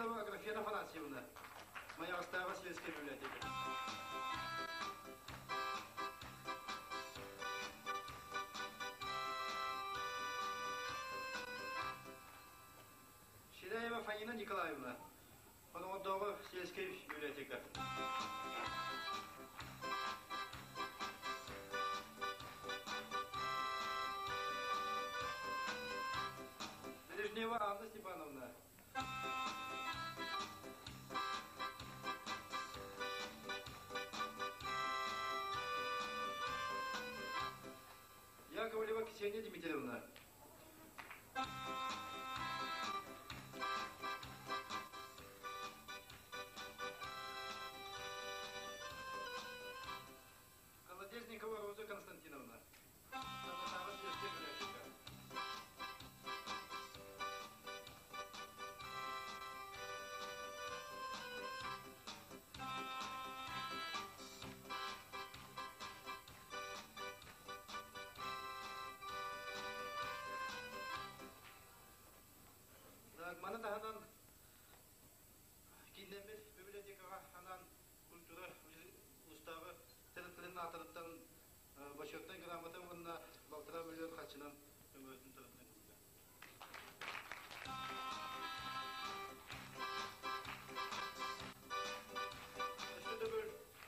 Данилова Аграфена Афанасьевна, Майаҕастааҕы сельскэй библиотека. Ширяева Фанина Николаевна, Хоноҕордооҕу сельскэй библиотека. Брежнева Анна Степановна. Яковлева Ксения Дмитриевна. Колодезникова Роза Константиновна. Саҕатааҕы сельскэй библиотека. Маны таһынан кииннэммит библиотекаҕа анаан культура устааҕы тэрилтэлэрин аатарыттан бочуотунай грамота уонна балтараа миллион харчынан өҥөтүн тарытынан ылла. Өссө төгүл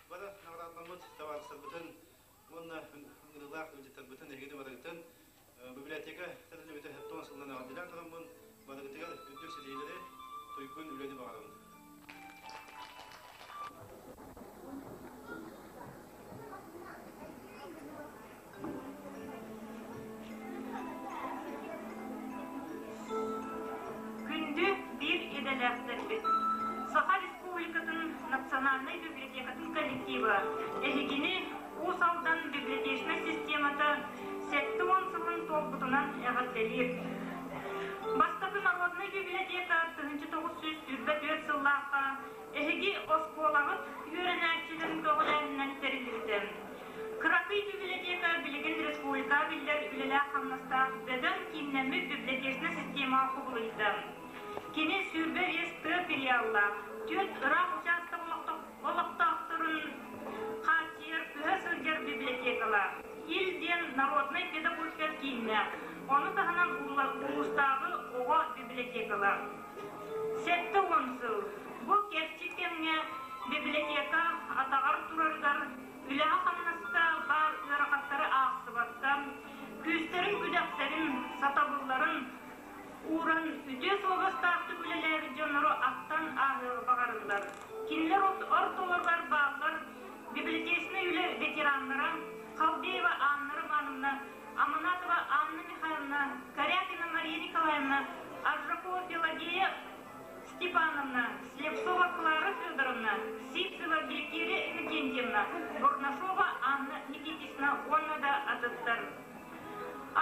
бары наҕараадаламмыт табаарыстарбытын уонна ыҥырыылаах ыалдьыттарбытын эһигини барыгытын библиотека тэриллибитэ 70 сылынан эҕэрдэлээн тураммын барыгытыгар үрдүк ситиһиилэри, туйгун үлэни баҕарабын. Күндү биир идэлээхтэрбит! Саха Республикатын Национальнай библиотекатын коллектива эһигини Уус Алдан библиотечнай системата 70 сылын туолбутунан эҕэрдэлиир. Бастакы народнай библиотека 1924 сыллаахха эһиги оскуолаҕыт үөрэнээччилэрин көҕүлээһининэн тэриллибитэ. Кыракый библиотека билигин республикаҕа биллэр үлэлээх-хамнастаах бөдөҥ кииннэммит библиотечнай системаҕа кубулуйда. Кини 25 тыа филиаллаах, түөрт ыраах учаастак олохтоохторун хааччыйар көһө сылдьар библиотекалаах, Ил диэн народнай педагогика кииннээх, ону таһынан улуустааҕы оҕо библиотекалаах. 70 сыл. Бу кэрчик кэмҥэ библиотека атаҕар турарыгар үлэҕэ-хамнаска баар ыарахаттары аахсыбакка, күүстэрин-күдэхтэрин, сатабылларын ууран үтүө суобастаахтык үлэлээбит дьоннору ахтан ааһыаҕы баҕарыллар. Кинилэр ортолоругар бааллар библиотечнай үлэ ветераннара Халдеева Анна Романовна, Аманатова Анна Михайловна, Корякина Мария Николаевна, Аржакова Пелагея Степановна, Слепцова Клара Федоровна, Сивцева Гликерия Иннокентьевна, Бурнашова Анна Никитична уонна да атыттар.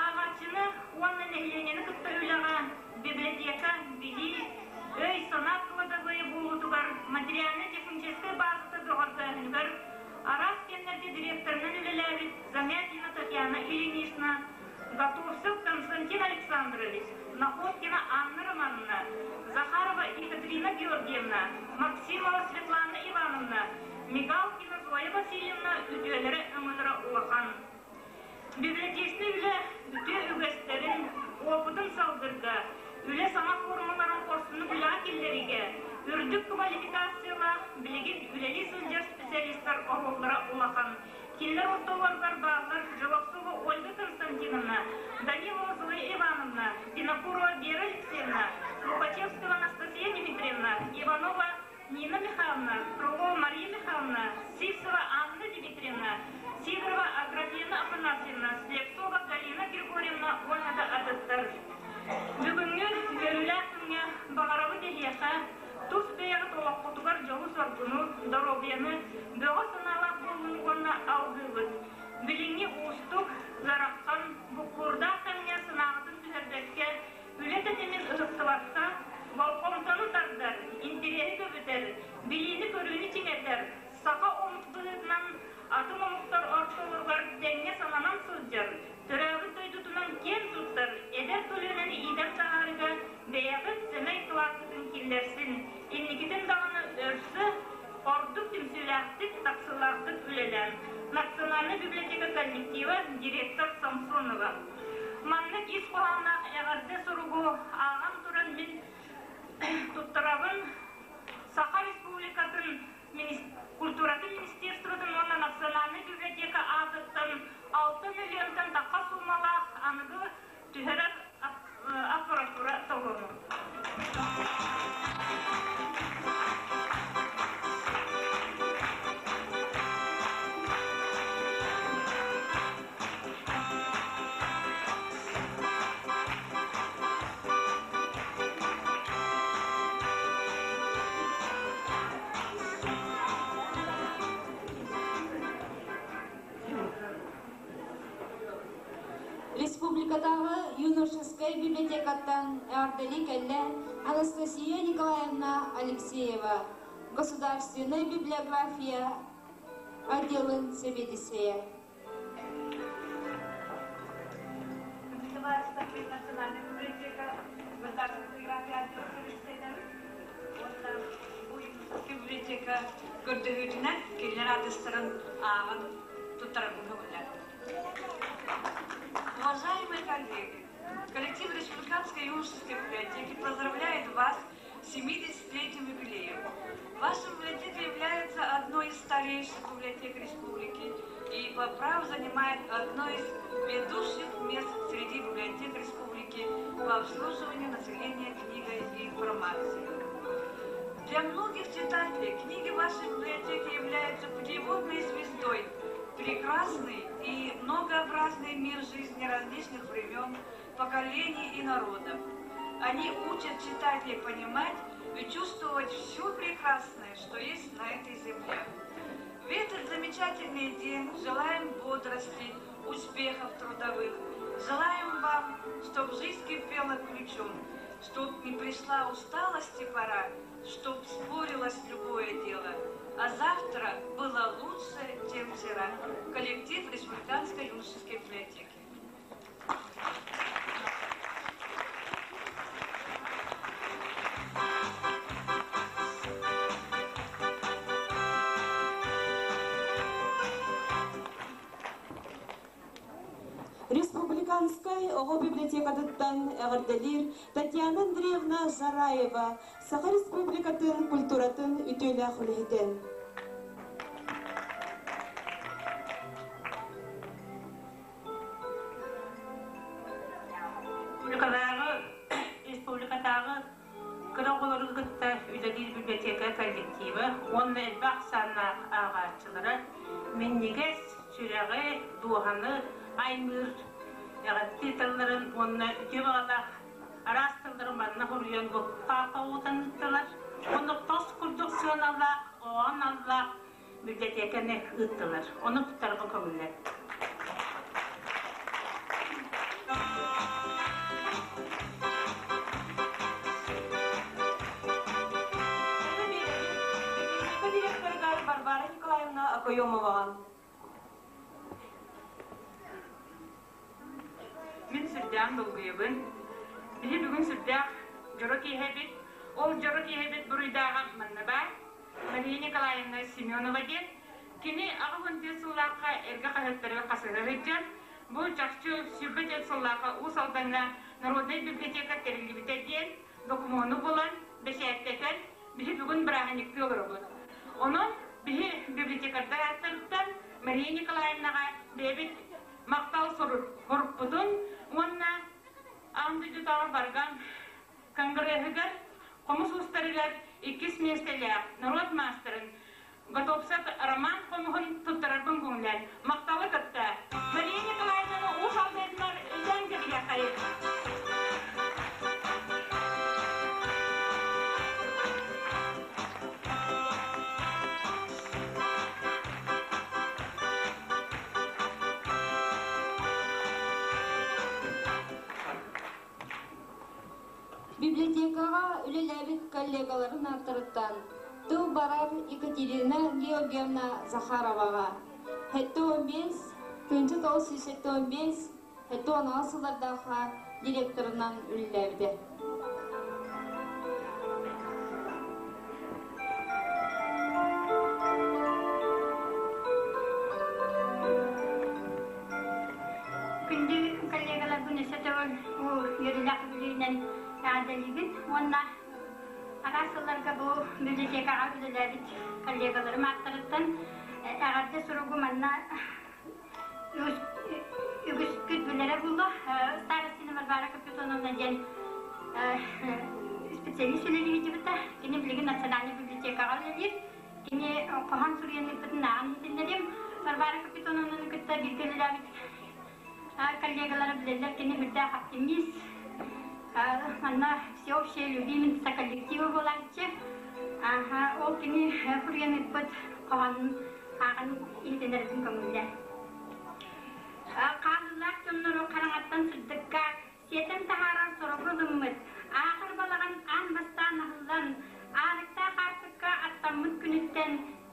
Ааҕааччыны уонна нэһилиэнньэни кытта үлэҕэ библиотека, билии, өй-санаа кладовойа буолуутугар материально-техническэй базата бөҕөргөөһүнүгэр араас кэмнэргэ директорынан үлэлээбит Замятина Татьяна Ильинична, Готовцев Константин Александрович, Находкина Анна Романовна, Захарова Екатерина Георгиевна, Максимова Светлана Ивановна, Мигалкина Зоя Васильевна үтүөлэрэ-өҥөлөрө улахан. Библиотечнай үлэ үтүө үгэстэрин, уопутун салгырга, үлэ саҥа формаларын хорсуннук үлэҕэ киллэриигэ үрдүк квалификациялаах билигин үлэлии сылдьар специалистар оруоллара улахан. Кинилэр ортолоругар бааллар Желобцова Ольга Константиновна, Данилова Зоя Ивановна, Винокурова Вера Алексеевна, Лукачевская Анастасия Дмитриевна, Иванова Нина Михайловна, Крылова Мария Михайловна, Сивцева Анна Дмитриевна, Сидорова Аграфена Афанасьевна, Слепцова Галина Григорьевна уонна да атыттар. Бүгүҥҥү үөрүүлээх күҥҥэ баҕарабыт эһиэхэ тус бэйэҕит олоххутугар дьолу-соргуну, доруобуйаны, бөҕө санаалаах буолууну уонна алгыыбыт. Билиҥҥи уустук Ситиһиилээхтик, тахсыылаахтык үлэлээн, Национальнай библиотека коллектива, директор Самсонова. Маннык ис хоһоонноох эҕэрдэ суругу ааҕан туран мин туттарабын Саха Республикатын культуратын министерствотын уонна Национальнай библиотека аатыттан 6 миллионтан тахха суумалаах аныгы түһэрэр аппаратура толону. Республикатааҕы юношескай библиотекаттан эҕэрдэлии кэллэ Анастасия Николаевна Алексеева, Государственная библиография отделын сэбиэдиссэйэ. Национальная библиотека государственной отдела сэбиэдиссэйдэрин уонна бу библиотека көрдөһүүтүнэн кинилэр аадырыстарын ааҕан туттарарбын көҥүллээтим. Уважаемые коллеги, коллектив Республиканской юношеской библиотеки поздравляет вас с 70-летним юбилеем. Ваша библиотека является одной из старейших библиотек республики и по праву занимает одно из ведущих мест среди библиотек республики по обслуживанию населения книгой и информацией. Для многих читателей книги вашей библиотеки являются путеводной звездой прекрасный и многообразный мир жизни различных времен, поколений и народов. Они учат читателей понимать и чувствовать все прекрасное, что есть на этой земле. В этот замечательный день желаем бодрости, успехов трудовых. Желаем вам, чтобы жизнь кипела ключом, чтоб не пришла усталость и пора, чтоб спорилось любое дело, а завтра было лучше, чем вчера. Коллектив Республиканской юношеской библиотеки. Республиканскай оҕо библиотекатыттан эҕэрдэлиир Татьяна Андреевна Жараева, Саха Республикатын культуратын үтүөлээх үлэһитэ. Республикатааҕы кыра оҕолору кытта үлэлиир библиотека коллектива уонна элбэх ахсааннаах ааҕааччылара минньигэс сүрэҕи, дууһаны аймыыр эҕэрдии тылларын уонна үтүө баҕалаах араас тыллары манна суруйан боппаахха уутан ыыттылар. Онно тос курдук сыаналаах, оҕо аналлаах библиотеканы ыыттылар. Ону туттарга көҥүллэр. Библиотека директорыгар Варвара Николаевна Окоемоваҕа. Мин сүрдээх долгуйабын. Биһи бүгүн сүрдээх дьоро киэһэбит. Ол дьоро киэһэбит буруйдааҕа манна баар. Мария Николаевна Семенова диэн. Кини 84 сыллаахха эргэ хаһыаттары хасыһа сылдьар. Бу чахчы 24 сыллаахха Уус Алдаҥҥа народнай библиотека тэриллибитэ диэн докумуону булан, бэчээттэтэн, биһи бүгүн бырааһынньыктыы олоробут. Онон биһи библиотекардар ааттарыттан Мария Николаевнаҕа бэйэбит махтал сурукпутун уонна аан дойдутааҕы барган конгреһыгар хомус уустарыгар иккис миэстэлээх норуот маастарын Готовцев Роман хомуһун туттарарбын көҥүллээн махталы кытта Мария Николаевнаны уус алдыатынар өйдөөн кэбиһиэххэйин. Библиотекаҕа үлэлээбит коллегаларын ааттарыттан тыл барар Екатерина Георгиевна Захароваҕа 75, 1975, 76 сыллардаахха директорынан үлэлээбитэ. Күндү коллегаларбын өссө төгүл бу үөрүүлээх үбүлүөйүнэн эҕэрдэлиибин уонна араас сылларга бу библиотекаҕа үлэлээбит коллегаларым ааттарыттан эҕэрдэ суругу манна үгүскүт билэрэ буолуо. Старостина Варвара Капитоновна диэн специалист үлэлии сылдьыбыта. Кини билигин Национальнай библиотекаҕа үлэлиир. Кини хоһоон суруйан ыыппытын ааҕан иһитиннэрим. Варвара Капитоновнаны кытта бииргэ үлэлээбит коллегалара билэллэр, кини үрдээх оптимист, манна всеобщая любимица коллектива буолааччы. Ол кини суруйан ыыппыт хоһоонун ааҕан иһитиннэрбин көҥүллээ. Хаалыылаах дьоннору хараҥаттан сырдыкка сиэтэн таһаарар соругу ылыммыт, аахыр балаҕан аан бастаан аһыллан, аарыктаах аартыкка аттаммыт күнүттэн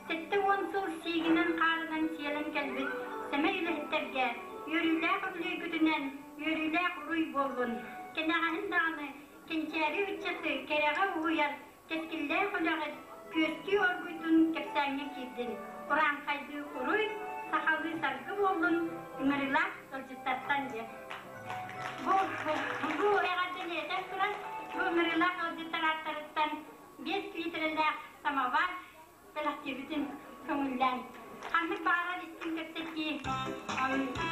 70 сыл сиигинэн-хаарынан сиэлэн кэлбит сэмэй үлэһиттэргэ үөрүүлээх үбүлүөйгүтүнэн үөрүүлээх уруй буоллун! Кэнэҕэһин даҕаны кэнчээри ыччаты кэрэҕэ уһуйар Кэскиллээх үлэҕит күөстүү оргуйдун кэпсээҥҥэ киирдин. Урааҥхайдыы уруй, сахалыы саргы буоллун, ыҥырыылаах ыалдьыттартан диэн. Бу, бу эҕэрдэни этэн туран, бу ыҥырыылаах ыалдьыттар ааттарыттан 5 литрэлээх самовар бэлэхтиибитин көҥүллээн. Ханнык баҕарар истиҥ кэпсэтии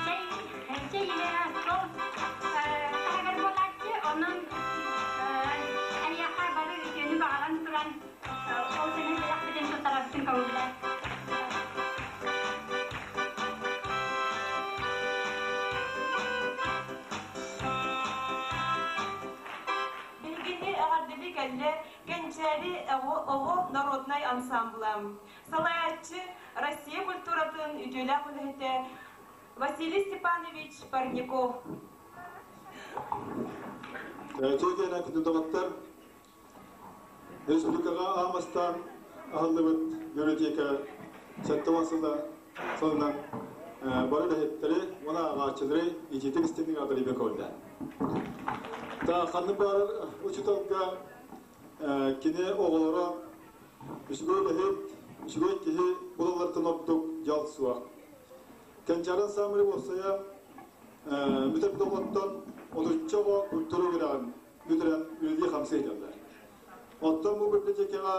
чэй, чэй иһэ сол таһыгар буолааччы, онон эһиэхэ бары үтүөнү баҕаран туран ол сэнэн бэлэхпитин туттарарбытын көҥүллээн. Биһигини эҕэрдэлии кэллэ Кэнчээри оҕо народнай ансамбла, салайааччы Россия культуратын үтүөлээх үлэһитэ Василий Степанович Парников. Тиэтиэнэ күндү республикаҕа аан аһыллыбыт библиотека 70 сыла сылынан бары үлэһиттэри уонна ааҕааччылары итиитик истиҥник аҕалыйбы көрдө. Та ханнык баарар учууталга кини оҕолоро үчүгэй үлэһит, үчүгэй киһи булаллартан ордук дьал суох. Кэнчээрин саамай уопсайа бүтэр оҕоттон отучча оҕо культура үөрэҕин бүтэрэн үлэлии-хамсыы сылдьаллар. Оттон бу библиотекаҕа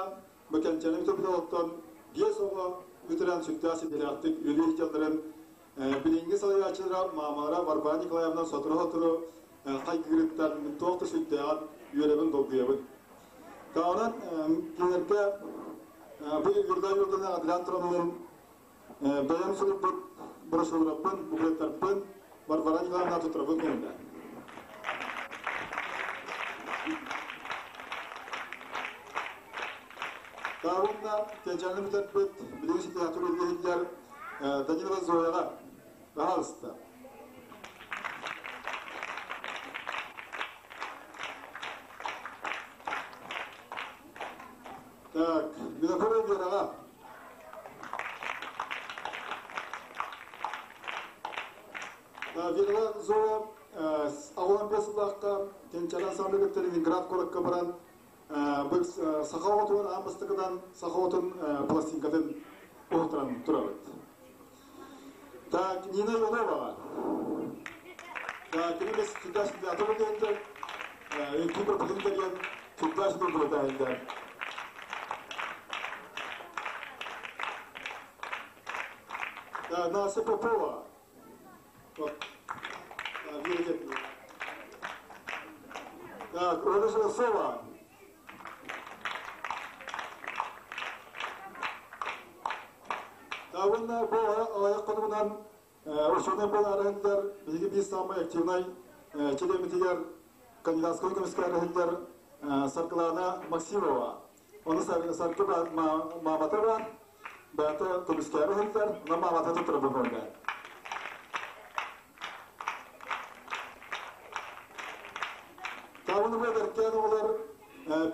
Бу кэнчээри бүтэрбит биэс оҕо бүтэрэн сүрдээх ситиһиилээхтик үлэлии сылдьалларын билиҥҥи салайааччылара маамалара Варвара Николаевна сотору-сотору хайгыырыттан мин туох да сүрдээҕин үөрэбин долгуйабын. Таҕынан кинилэргэ бу Юрда Юрданы адран тураммын бэйэм суруйбут брошюраппын, буклеттарбын Варвара Николаевна туттарабын көҥүллээн. Таабынна кэнчээни бүтэрбит билигин ситиһээхтик үлэлиһиллэр Данилова Зояҕа пожалуйста. Так, Винокурова Вераҕа. Вера Зоя аҕалан сыллаахха Кэнчээри ансамбль кытта Ленинград куоракка баран саха оҕотугар аан бастакынан саха оҕотун пластинкатын уһутуран турабыт. Так, Нина Ивановаҕа. Так, кини біз сүрдээх сүрдээх диэнтэр, үҥкүү группатын тэрийэн сүрдээх сүрдээх Настя Попова. Вот. Так, Ольга Желцова. Тавынна бу аяқ қонуынан Ошоны бұл арахылдар биһиги биир самый активнай чилиэмитигэр кандидатскай көмүскэ арахылдар Саргылана Максимова. Оны Саргы маамата бар, бэйэтэ көмүскээри сылдьар, онон маамата туттарабын көрдө. Таабыны бу эдэркээн оҕолор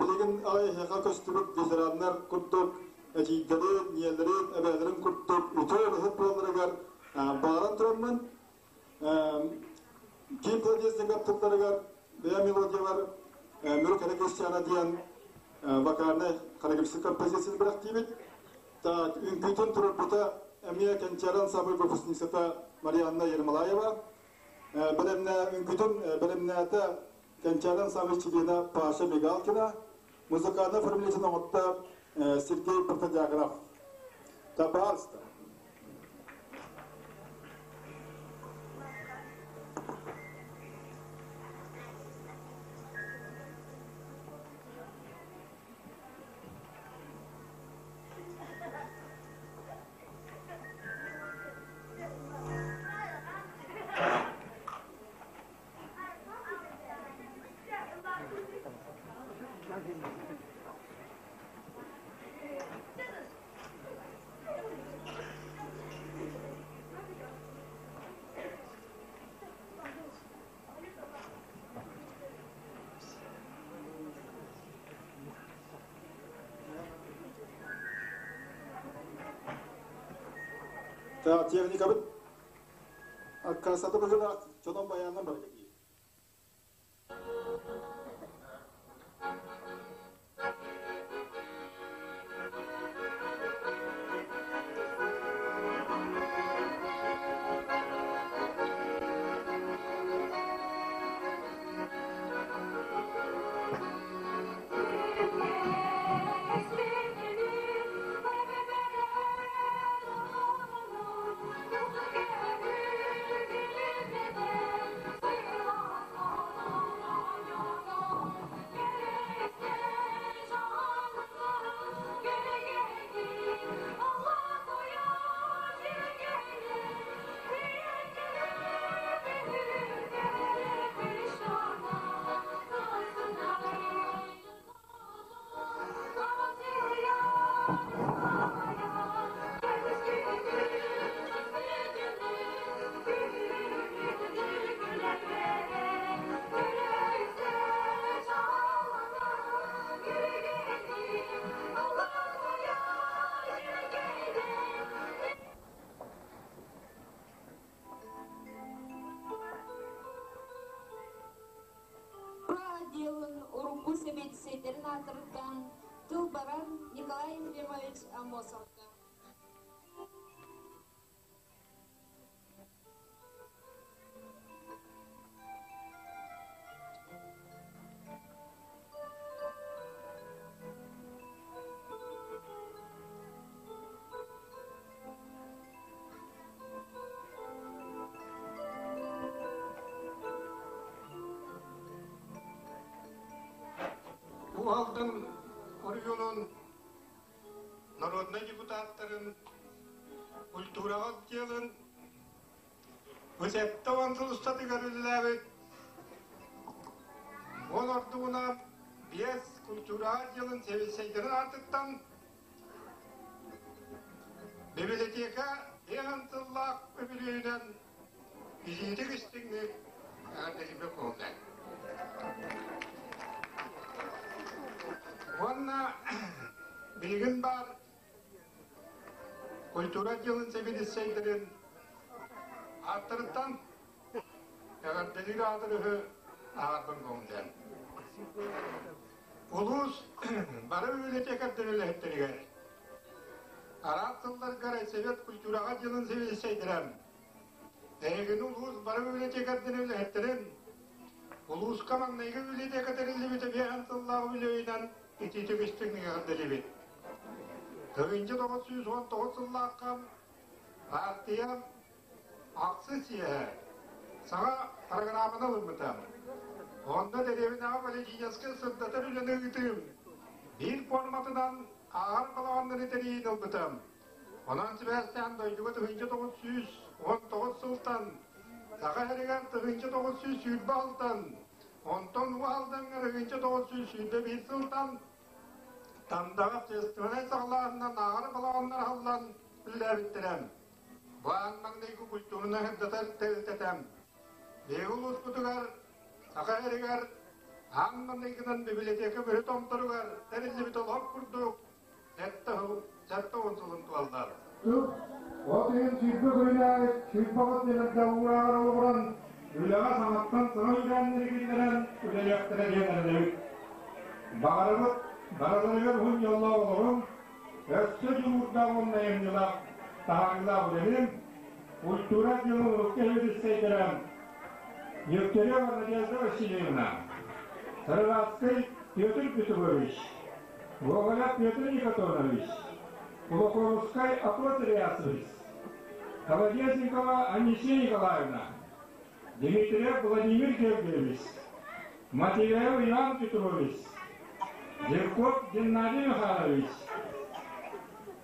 билигин аҕай эһиэхэ көстүбүт ветераннар курдук эдьиийдэрин, ийэлэрин, эбээлэрин курдук үтүө үлэһит буолалларыгар баҕаран тураммын Киин Пладездингар тылларыгар бэйэ мелодиялар Мүрү кэрэ кыысчаана диэн вокальнай хореографическай композицияны бэлэхтиибит. Так, үҥкүүтүн туруорбута эмиэ Кэнчээри ансамбль выпускницата Марианна Ермолаева. Бэлэмнэ үҥкүтүн бэлэмнээтэ Кэнчээри ансамбль чилиэнэ Паша Мигалкина, музыкальнай оформлениетын оҥотто Сергей Протодьяконов. Табаарыста. Техникабыт аккаастата быһыылаах дьонон байааннан барыга дии. Отделын урукку сэбиэдиссэйдэрин аатырыттан тыл барар Николай Ефремович Аммосовка. Бу Алдан оройуонун народнай депутаттарын культураҕа отделын бу 70 сыл устатыгар үлэлээбит ол ордугуна биэс культура отделын сэбиэссэйдэрин аатыттан Библиотека биэһэн сыллаах үбүлүөйүнэн итиитик истиҥник эҕэрдэлиибит буолла. Уонна билигин баар культура отделын сэбиэдиссэйдэрин ааттарыттан эҕэрдэлиир аадырыһы ааҕарбын көҥүллээн. Улуус бары библиотекардар үлэһиттэригэр араас сылларга райсовет культураҕа дьылын сэбиэдиссэйдэрэ эһигини улуус бары библиотекардарын үлэһиттэрин улууска маҥнайгы библиотека тэриллибитэ биэһэн сыллаах үбүлүөйүнэн итиитик истиҥник эҕэрдэлиибит. 1919 сыллаахха партия Ахсыс съеһэ саҥа программаны ылыммыта. Онно дэриэбинэҕэ политическай сырдатар үлэни ыытыым биир форматынан ааҕар балаҕаннары тэрийиини ылбытым. Онон сибээстээн дойдуга 1919 сылтан Саха сиригэр 1920 сылтан, онтон Уу Алдаҥҥа 1921 сылтан Тандаҕа общественнай саҕалааһынынан ааҕар балаҕаннар аһыллан үлэлээбиттэрэ. Бу аан маҥнайгы культураны сырдатар тэрилтэтэ. Биһиги улууспутугар Саха сиригэр аан маҥнайгынан библиотека бөрө томторугар тэриллибит олох курдук 70 сылын туолла. От ыйын 20 күнүнээҕи 20 от нөмэрдээх уурааҕар олоҕуран, үлэҕэ саҥаттан саҥа үгээннэри киллэрэн үлэлиэхтэрэ диэн эрэнэбит. Баҕарабыт барыларыгар уһун дьоллоох олоруҥ, Өссө дьулуурдаах уонна айымньылаах таһаарыылаах үлэни, культура дьону урукку эһэбит Дегтярева Надежда Васильевна, Сарыратскай Петр Петрович, Гоголев Петр Никотонович, Кулаковскай Акот Ильясович, Колодезникова Анисия Николаевна, Дмитриев Владимир Георгиевич, Матвеев Иван Петрович, Жирков Геннадий Михайлович,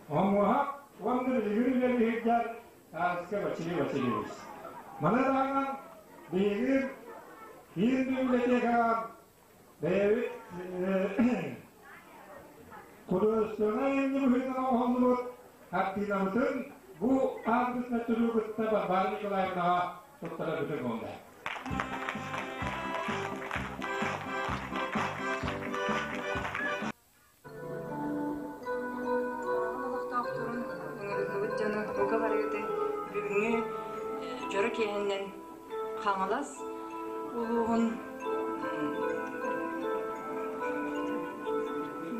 Омуһах уонна билигин үлэлиһирдэр Ааска Василий Васильевич. Маны таһынан биһиги киин библиотекаҕа бэйэбит художественнай айымньы быһыытынан оҥоһуллубут хартыынабытын бу аадырыс мөттүрү кытта Варвара Николаевнаҕа туттарарбытын буолла. Олохтоохторун ыҥырыллыбыт дьону бука барыыты бүгүҥҥү дьоро киэһэннэн Хаҥалас улууһун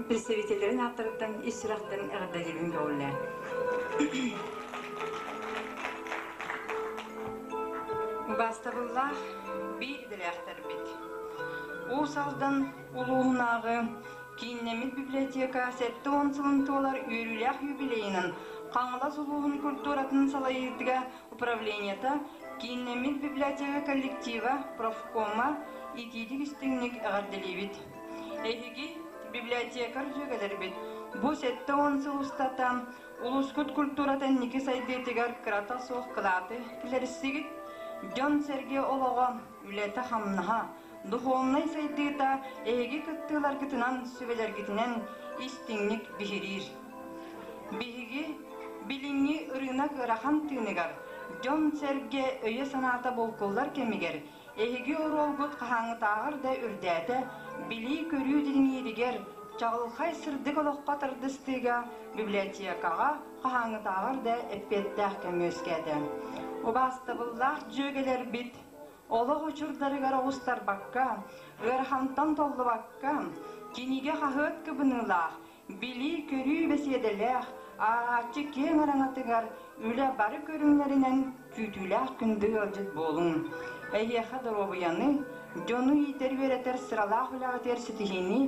представителлэрин ааттарыттан ис сүрэхтэн эҕэрдэлиибин көҕүлээн. Убаастабыллаах биир идэлээхтэрбит. Уус Алдан улууһунааҕы Кииннэммит библиотека 70 сылын туолар үөрүүлээх юбилейынан Хаҥалас улууһун культуратын салайыытыга управлениета кииннэммит библиотека коллектива профкома итиитик истиҥник эҕэрдэлиибит. Эһиги библиотекарь дьүөгэлэрбит бу 70 сыл устата улуускут культурата инники сайдыытыгар кырата суох кылааты киллэристигит. Дьон-сэргэ олоҕо, үлэтэ-хамнаһа, духовнай сайдыыта эһиги кыттыыларгытынан, сүбэлэргитинэн истиҥник биһириир. Биһиги билиҥҥи ырыынак ыарахан тыыныгар, дьон-сэргэ өйө-санаата булкуллар кэмигэр эһиги оруолгут хаһааҥҥытааҕар да үрдээтэ, билии-көрүү дириҥииригэр, чаҕылхай сырдык олоххо тардыстыыга библиотекаҕа хаһааҥҥытааҕар да эппиэттээх кэм үөскээтэ. Убаастабыллаах дьүөгэлэрбит, Олох учурдарыгар оҕустарбакка, ыарахантан толлубакка, кинигэ хаһыат кыбыныылаах, билии-көрүү бэсиэдэлээх, ааҕааччы киэҥ араҥатыгар үлэ бары көрүҥнэринэн күүтүүлээх күндү ыалдьыт буолуҥ. Эһиэхэ доруобуйаны, дьону иитэр-үөрэтэр сыралаах үлэҕитигэр ситиһиини,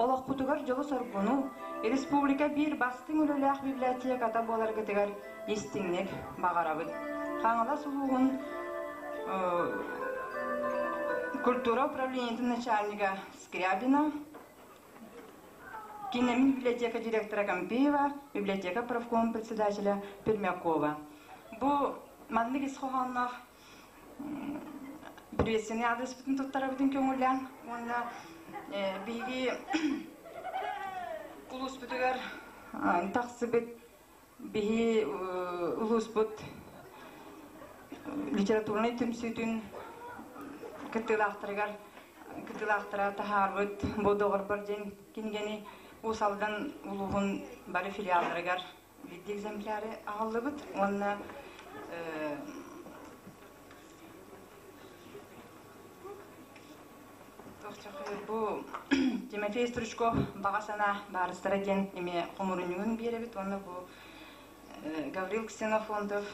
олоххутугар дьолу-соргуну, республика биир бастыҥ үлэлээх библиотеката буоларгытыгар истиҥник баҕарабыт. Хаҥалас улууһун культура управлениетын начальнига Скрябина, Кинемин библиотека директора Кампеева, библиотека профком председателя Пермякова. Бу маннык ис хоһоонноох приветственный аадырыспытын туттарабытын көҥүллээн уонна биһиги улууспутугар тахсыбыт биһи улууспут литературнай түмсүүтүн кыттыылаахтарыгар кыттыылаахтара таһаарбыт бу доҕорбор диэн кинигэни Уус Алдан улууһун бары филиалларыгар биирдии экземпляры аҕаллыбыт уонна Бу Тимофей Стручков баҕа санаа баарыстара диэн эмиэ хомурунньугун биэрэбит уонна бу Гаврил Ксенофонтов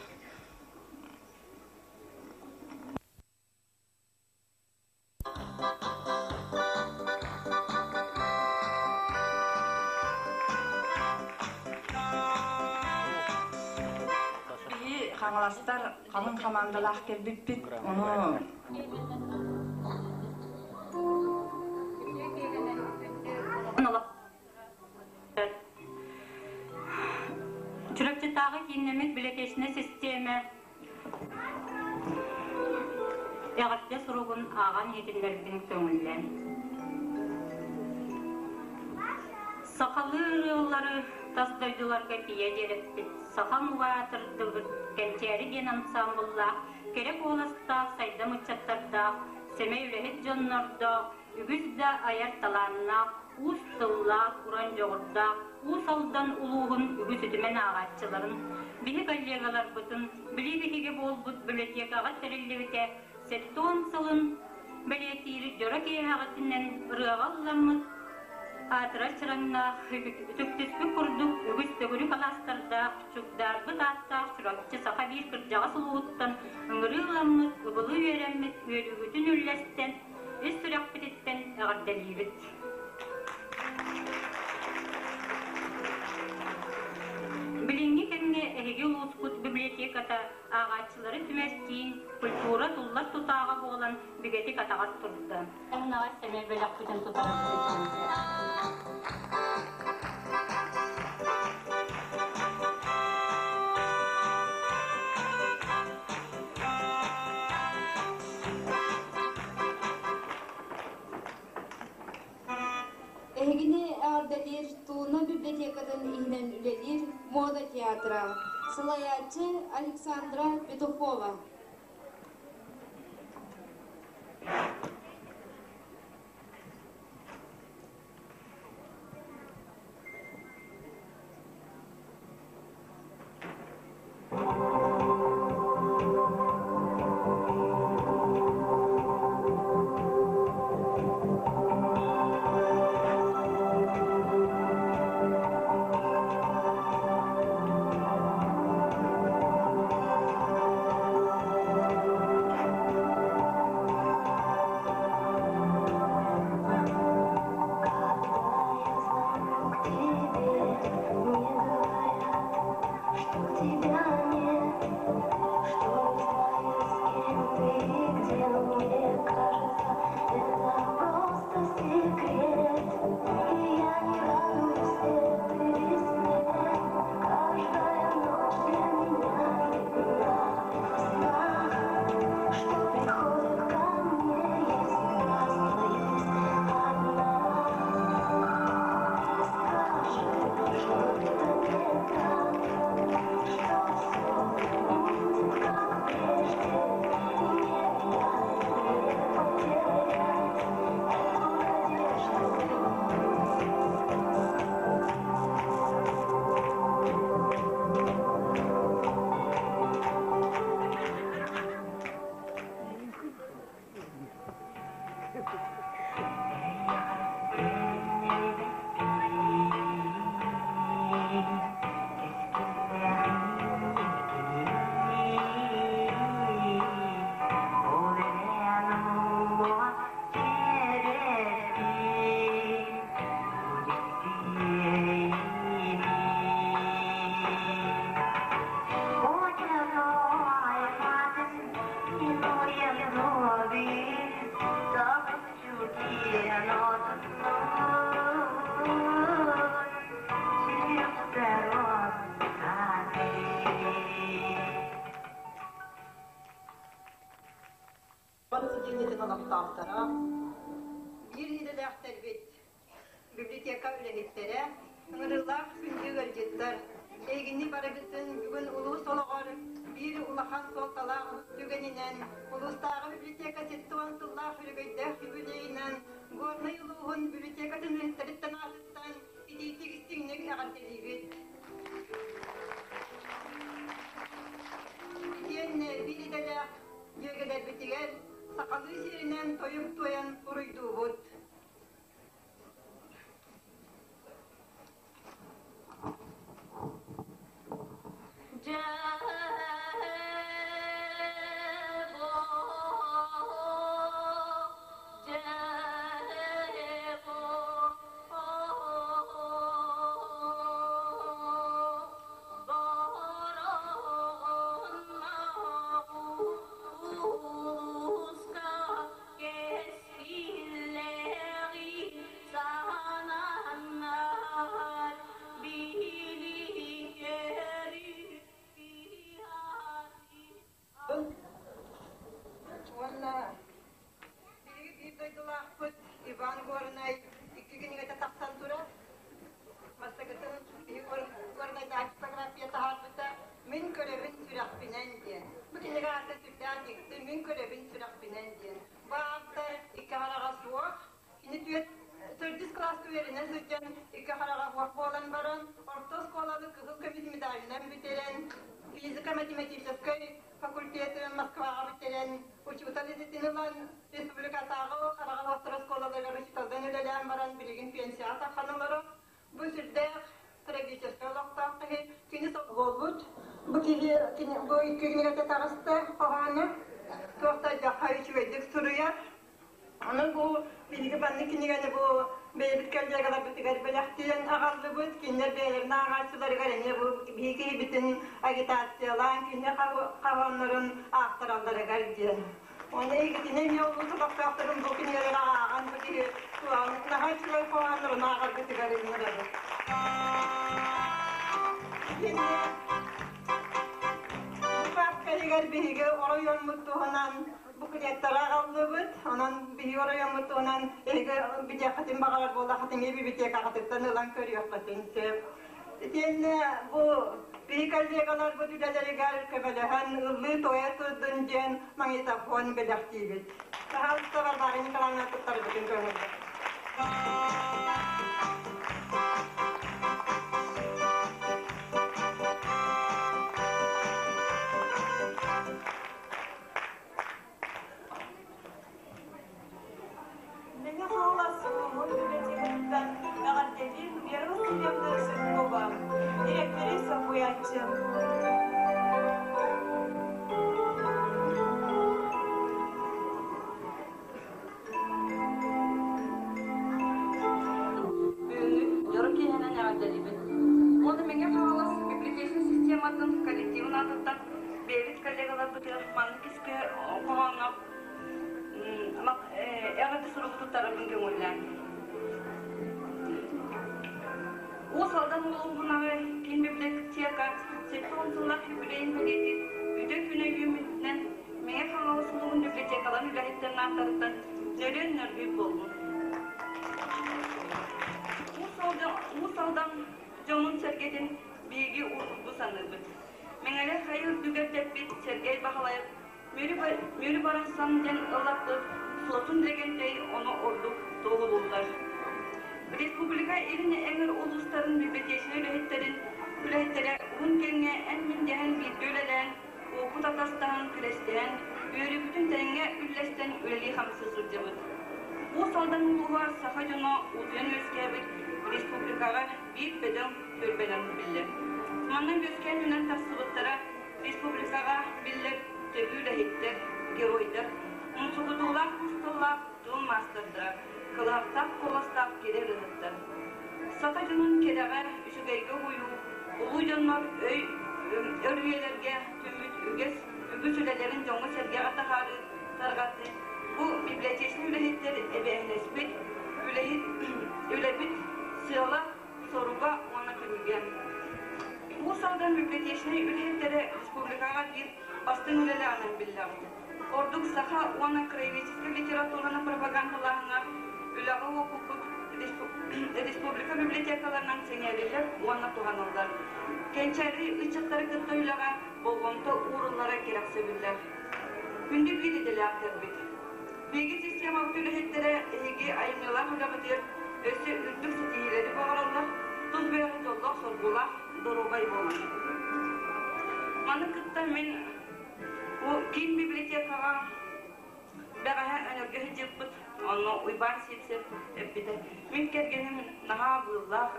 Биһи хаҥаластар халыҥ хамаандалаах кэлбиппит. Ону Чурапчытааҕы кииннэммит библиотечнай систиэмэ эҕэрдэ суругун ааҕан иһитиннэрбин көҥүллэн. Сахалыы ырыалары тас дойдуларга тиийэ диэрэппит, сахам убаатырдыбыт Кэнчээри диэн ансаамбыллаах, кэрэ куоластаах сайдам ыччаттардаах, сэмэй үлэһит дьоннордоох, үгүс да айар талааннаах, уус тыллаах, уран дьоҕурдаах Уус Алдан улууһун үгүс үтүмэн ааҕааччыларын, биһи коллегаларбытын, билии биһигэ буолбут библиотекаҕа тэриллибитэ 70 сылын бэлиэтиир дьоро киэһэҕитинэн ырыаҕа ылламмыт. Аатырар чараҥнаах, үтүктүспүт курдук үгүс төгүрүк алаастардаах, чугдаарбыт ааттаах Чурапчы саха биир кырдьаҕас улууһуттан ыҥырыы ыламмыт, ыбылы үөрэммит, үөрүүгүтүн үллэстэн, ис сүрэхпититтэн эҕэрдэлиибит. Билиҥҥи кэмҥэ эһиги улуускут библиотеката ааҕааччылары түмэр киин культура туллар тутааҕа буолан бигэтик атаҕар турда. Таҥнаҕа сэмэй бэлэхпитин тутарарбытын. Эһигини эҕэрдэлиир Тууна библиотекатын иһинэн үлэлиир Мода театра, салайааччы Александра Петухова. Сидиэнньэтин олохтоохторо, биир идэлээхтэрбит, библиотека үлэһиттэрэ, ыҥырыылаах күндү ыалдьыттар, эһигини барыгытын бүгүн улуус олоҕор биир улахан суолталаах түгэнинэн улуустааҕы библиотека 70 сыллаах үлүгэйдээх юбилейынан Горнай улууһун библиотекатын үлэһиттэриттэн аатыттан итиитик истиҥник эҕэрдэлиибит. Итиэннэ биир идэлээх дьүөгэлэрбитигэр сахалыы сиэринэн тойук туойан уруйдуубут. Уонна биһиги биир дойдулаахпыт Иван Горнай икки кинигэтэ тахсан турар. Бастакытын биһиги Горнайдааҕы типография таһаарбыта «Мин көрөбүн сүрэхпинэн» диэн. Бу кинигэ аата сүрдээх дьикти «Мин көрөбүн сүрэхпинэн» диэн. Бу автор икки хараҕа суох. Кини түөрт төрдүс кылааска үөрэнэ сылдьан икки хараҕа суох буолан баран, орто оскуоланы кыһыл көмүс медалынан бүтэрэн, Физико-математическай факультетын Москваҕа бүтэрэн, учуутал идэтин ылан, республикатааҕы хараҕа суохтар оскуолаларыгар учууталдан үлэлээн баран, билигин пенсияҕа таххан олорор. Бу сүрдээх трагическай олохтоох киһи. Кини буолбут. Бу киһи бу икки кинигэтэ таҕыста хоһоону. Туох да дьахха үчүгэйдик суруйар. Аны бу биһиги маннык кинигэни бу бэйэбит коллегаларбытыгар бэлэхтиэн аҕаллыбыт. Кинилэр бэйэлэрин ааҕааччыларыгар эмиэ бу биһиги киһибитин агитациялаан, кини хоһооннорун аахтаралларыгар диэн. Оны итини эмиэ улуус олохтоохторун бу кинигэлэри ааҕан бу киһи наһаа үчүгэй хоһооннорун ааҕаргытыгар ыҥырабыт. Итини бу папка иһигэр биһиги оройуоммут туһунан буклеттары аҕаллыбыт. Онон биһиги оройуоммут туһунан эһиги билиэххитин баҕарар буоллаххытын библиотекаҕытыттан ылан көрүөххүтүн сөп. Итиэннэ бу биһи коллегаларбыт үлэлэригэр көмөлөһөн ыллыы-туойа турдун диэн магнитофон бэлэхтиибит. Пожалуйста, Варвара Николаевна туттарбытын көҥүллэр. Мэҥэ Хаҥалас улууһун библиотекатыттан эҕэрдэлиир Вера Васильевна Жиркова, дириэктэри солбуйааччы. Бүгүҥҥү дьоро киэһэнэн эҕэрдэлиибин. Уонна Мэҥэ Хаҥалас библиотечнай систематын коллективын аатыттан бэйэбит коллегаларбытыгар маннык искэ хоһооҥҥо эҕэрдэ суругу туттарарбын көҥүллээн. Уус Алдан улууһунааҕы киин библиотека 70 сыллаах юбилейын бэлиэтиир үтүө күнэ үүммүтүнэн Мэҥэ Хаҥалас улууһун библиотекаларын үлэһиттэрин ааттарыттан нөрүөн нөргүй буоллун. Уус Алдан дьонун-сэргэтин биһиги уурбу саныыбыт. Мэҥэлэр хайа үрдүгэр тэппит Сергей Баһылаев Мүрү барахсан диэн ыллаппыт суотун Лэгэнтэй ону ордук туоһулууллар. Республика илин эҥэр улуустарын библиотечнай үлэһиттэрин үлэһиттэрэ уһун кэмҥэ эн-мин дэһэн бииргэ үлэлээн, уопут атастаһан, күрэстэһэн, үөрүүбүтүн тэҥҥэ үллэстэн үлэлии-хамсыы сылдьабыт. Уус Алдан улууһа саха дьоно утуйан үөскээбит республикаҕа биир бөдөҥ түөлбэнэн биллэр. Манна үөскээн үүнэн тахсыбыттара республикаҕа биллэр төбүү үлэһиттэр, геройдар, умсугутуулаах кусталлаах тыл маастардара, кылаһахтаах куоластаах кэрэ ырыаһыттар. Саха дьонун кэрэҕэ, үчүгэйгэ уһуйуу, улуу дьоннор өй өр үйэлэргэ түммүт үгэс үгүс үлэлэрин дьоҥҥо-сэргэҕэ таһаарыы, тарҕатыы бу библиотечнай үлэһиттэр эбээһинэспит, үлэһит үлэбит сыала, соруга уонна түмүгэ. Уус Алдан библиотечнай үлэһиттэрэ республикаҕа биир бастыҥ үлэлээҕинэн биллэҕит. Ордук саха уонна краеведческай литератураны пропагандалааһыҥҥа үлэҕэ уопуппут республика библиотекаларынан сэҥээриллэр уонна туһаныллар. Кэнчээри ыччаттары кытта үлэҕэ болҕомто ууруллара кэрэхсэбиллэр. Күндү биир идэлээхтэрбит. Биһиги системабыт үлэһиттэрэ эһиги айымньылаах үлэҕитигэр өссө үрдүк ситиһиилэри баҕараллар, тус бэйэҕит дьоллоох-соргулаах, доруобай буолуҥ. Маны кытта мин бу киин библиотекаҕа бэҕэһээ Өнөргө сылдьыппыт, онно Уйбаан Сивцев эппитэ. Мин кэргэним наһаа быыллаах,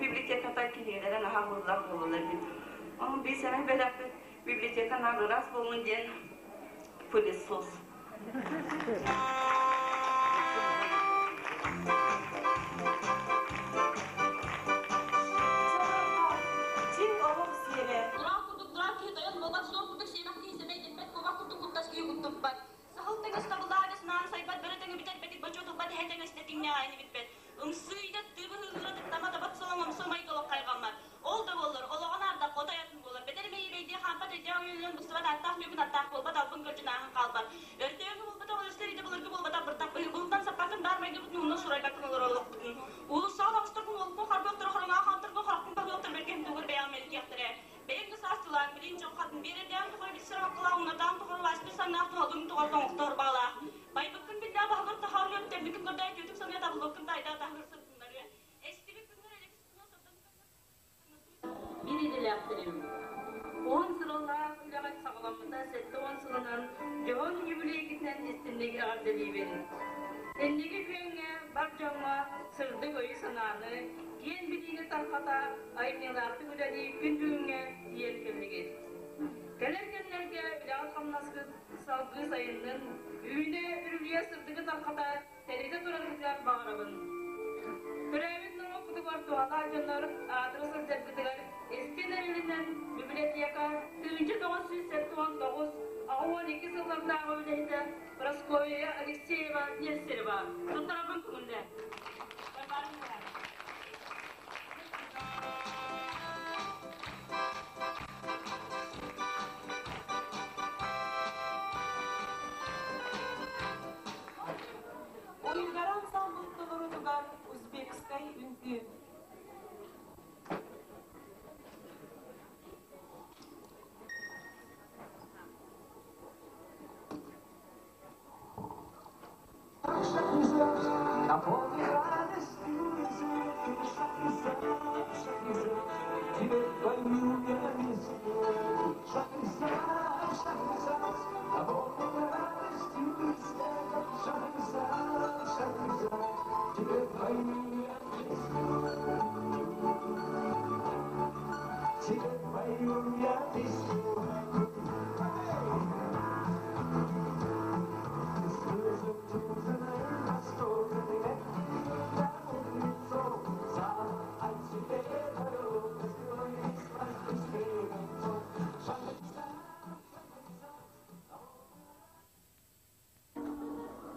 библиотеката кинигэлэрэ наһаа быыллаах буолаллар эбит. Ону биир сэмэй бэлэхпит библиотека наар ыраас буоллун диэн пылесос. Чиҥ олох сиэрэ. Тураах курдук тураах киһи тойон буолбат, суор курдук сиэмэх киһи сэмэй дэппэт, куобах курдук куттас киһи куттуппат. Саһыл тэҥэс табыллаҕас наан сайбат, бөрө тэҥэ бүтэрбэтик бочуот ылбат, эһэ тэҥэс тэтиҥнэҕэйини билбэт. Ымсыы тыы быһыылыыра тыктама табат солоҥ омсо майгы олох хайҕаммат. Ол да буоллар, олоҕун аардах отой атын буолар. Бэдэр мэйибэйдии хаампат өйдөөх өйүнэн быстыбат ааттаах мүөкүн аттаах буолбат, албын көлдьүн ааһан хаалбат. Өртөөҥҥү буолбатах өлөрсөр идэ былыргы буолбатах быртах быһыы булунтан саппаккын баар майгыбытын умна сурайбаккын олорор олохпутун. Уулуссаҕа таҕыстаргын уолуккун харбыахтара хороҥоҕо хаамтаргын харахпын харбыахтар бэргэһим тугур бэйэҕин мэлдьиэхтэрэ. Бэйэҥ да саастылаан, билин дьон хатын биэрэрдээн тухары билсэр хаккалаах, умнатаан тухары лааспыр саннаах туһалыын тухары тоҥохтоор баалаах. Байбыккын биллээх баһылар таһаарыам, тэммикин көрдөй түөтүк саныа табыллыбыккын таайдаа таһыгар сырытыннарыа. Эстибит күҥҥэр элэкис Биир идэлээхтэрим. юбилейынан истинник эҕэрдэлиибин. Инники күөҥҥэ бар дьоҥҥо сырдык өйү-санааны, киэн билиини тарҕата, айымньылаахтык үлэлии күн бүгүҥҥэ тиийэн кэллигит. Кэлэр кэмнэргэ үлэҕит-хамнаскыт салгыы сайыннын, үүнэ үрүлүйэ сырдыгы тарҕата тэритэ тураргытыгар баҕарабын. Төрөөбүт норуоппутугар туһалаах дьоннор аатыра сылдьаргытыгар истин эрэлинэн библиотека 1979 82 сыллардааҕы үлэһитэ Прасковья Алексеева Нестерова. Туттарабын көҥүллэ. Уйгар ансамбль толорутугар узбекскай үҥкүү.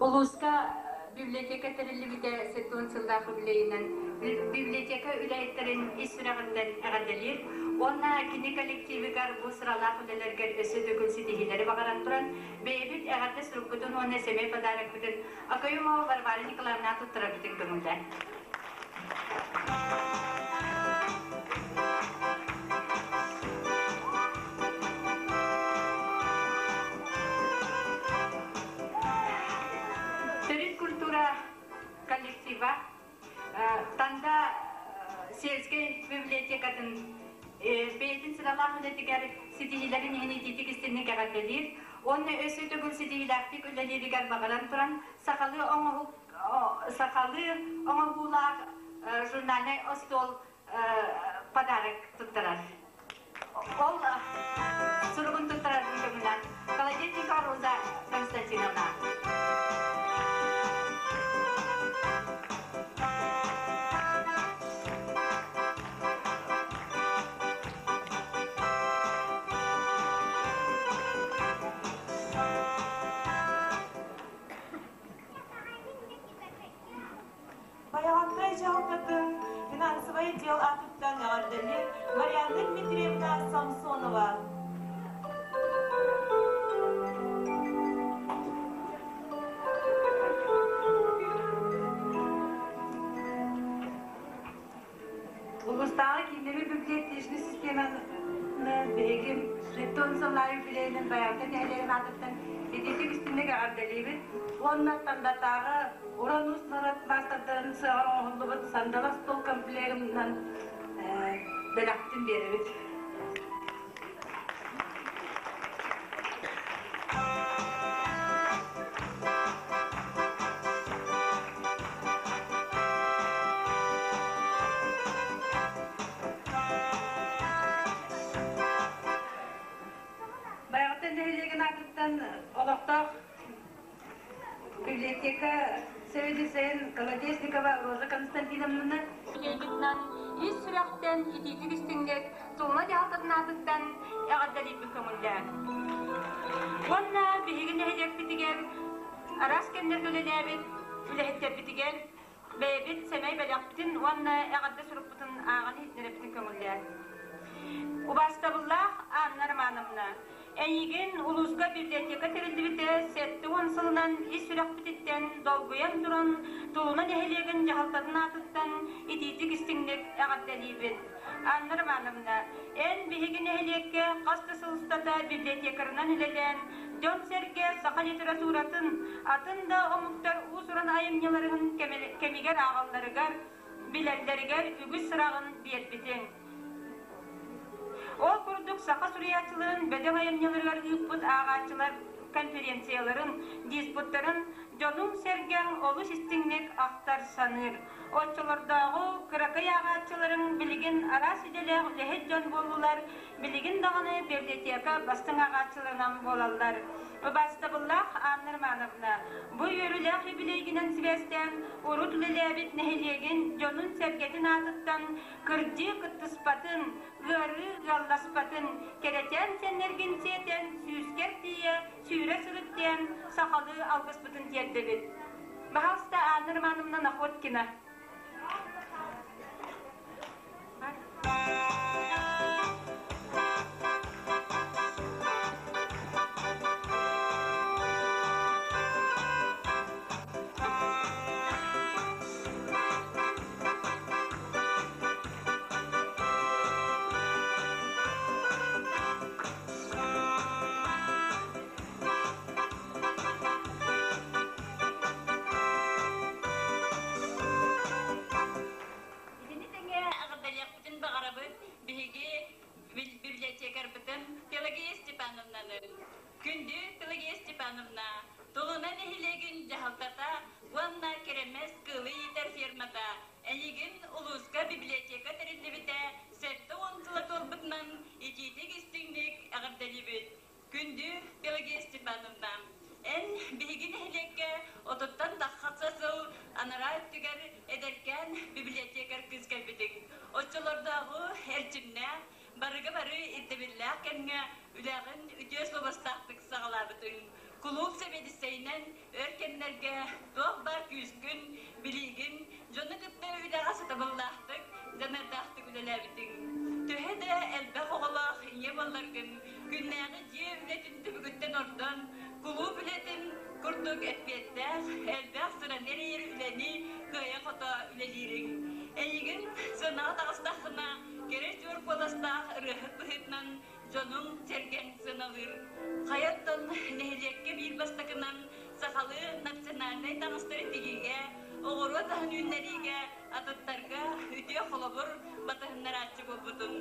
Улууска библиотека тэриллибитэ 70 сыллаах үбүлүөйүнэн библиотека үлэһиттэрин ис сүрэҕиттэн эҕэрдэлиир уонна кини коллективыгар бу сыралаах үлэлэргэр өссө төгүл ситиһиилэри баҕаран туран бэйэбит эҕэрдэ сурукпутун уонна сэмэй подарокпытын Акоюмова Варвара Николаевна туттарарбытын көҥүллээн. Төрүт культура коллектива Танда сельскэй библиотекатын бэйэтин сыралаах үлэтигэр ситиһиилэрин иһин итиитик истинник эҕэрдэлиир уонна өссө төгүл ситиһиилээхтик үлэлииригэр баҕаран туран сахалыы оҥоһук сахалыы оҥоһуулаах журнальнай остуол подарок туттарар. Ол суругун туттарарын көмүнэн Колодезникова Роза Константиновна. Байаҕантай дьаһалтатын финансовай отдел аатыттан эҕэрдэлиир Марианна Дмитриевна Самсонова. Улуустааҕы кииннэри библиотечнай системаны биһиги Светлана сыллаайы юбилейынан Байаҕантай нэһилиэгин аатыттан итиитик истинник эҕэрдэлиибит уонна Тандатааҕы уран уус норуот маастардарын сыаҕар оҥоһуллубут сандала стол комплегынан бэлэхпитин биэрэбит. Байаҕантай нэһилиэгин аатыттан олохтоох библиотека сэбиэдиссэйин Колодезникова Роза Константиновнаны Үлэбитинэн ис сүрэхтэн итиитик истиҥник Тулуна дьаһалтатын аатыттан эҕэрдэлиирбин көҥүллээн. Уонна биһиги нэһилиэкпитигэр араас кэмнэргэ үлэлээбит үлэһиттэрбитигэр бэйэбит сэмэй бэлэхпитин уонна эҕэрдэ сурукпутун ааҕан иһитиннэрэбитин көҥүллээн. Убаастабыллаах Анна Романовна, Эйигин улууска библиотека тэриллибитэ 70 сылынан ис сүрэхпититтэн долгуйан туран Тулуна нэһилиэгин дьаһалтатын аатыттан итиитик истиҥник эҕэрдэлиибин. Анна Романовна, эн биһиги нэһилиэккэ хас да сыл устата библиотекарынан үлэлээн, дьон-сэргэ саха литературатын, атын да омуктар уус-уран айымньыларын кэмигэр ааҕалларыгар, билэллэригэр үгүс сыраҕын биэрбитиҥ. Ол курдук саха суруйааччыларын бөдөҥ айымньыларыгар ыыппыт ааҕааччылар конференцияларын, диспуттарын дьонуҥ-сэргэҥ олус истиҥник ахтар-саныыр. Оччолордооҕу кыракый ааҕааччыларыҥ билигин араас идэлээх үлэһит дьон буоллулар, билигин даҕаны библиотека бастыҥ ааҕааччыларынан буолаллар. Убаастабыллаах Анна Романовна, бу үөрүүлээх юбилейгинэн сибээстээн урут үлэлээбит нэһилиэгин дьонун-сэргэтин аатыттан кырдьыы кыттыспатын, ыарыы ыалласпатын, кэрэчээн сэннэргин сиэтэн сүүскэр тиийэ сүүрэ сырыт диэн сахалыы алгыспытын тиэрдэбит. Баһаалыста Анна Романовна Находкина. Итини тэҥэ эҕэрдэлиэхпитин баҕарабыт биһиги библиотекарбытын Пелагея Степановнаны. Күндү Пелагея Степановна, Тулуна нэһилиэгин дьаһалтата уонна Кэрэмэс кыылы иитэр фермата эйигин улууска библиотека тэриллибитэ 70 сыла туолбутунан итиитик-истиҥник эҕэрдэлиибит. Күндү Пелагея Степановна, эн биһиги нэһилиэккэ отуттан тахса сыл анараа өттүгэр эдэркээн библиотекарь кыыс кэлбитиҥ. Оччолордооҕу эрчимнээх, барыга бары ирдэбиллээх кэмҥэ үлэҕин үтүө суобастаахтык саҕалаабытыҥ. Кулууп сэбиэдиссэйинэн өр кэмнэргэ туох баар күүскүн, билиигин дьону кытта үлэҕэ сатабыллаахтык, дьаныардаахтык үлэлээбитиҥ. Төһө да элбэх оҕолоох ийэ буолларгын, күннээҕи дьиэ үлэтин түбүгүттэн ордон, кулууп үлэтин курдук эппиэттээх, элбэх сыраны эрэйэр үлэни кыайа-хото үлэлиириҥ. Эйигин сыанаҕа таҕыстаххына, кэрэ чуор куоластаах ырыаһыт быһыытынан дьонуҥ-сэргэҥ сыаналыыр. Хайаттан нэһилиэккэ биир бастакынан сахалыы национальнай таҥастары тигиигэ, оҕуруот аһын үүннэриигэ атыттарга үтүө холобур батыһыннарааччы буолбутун.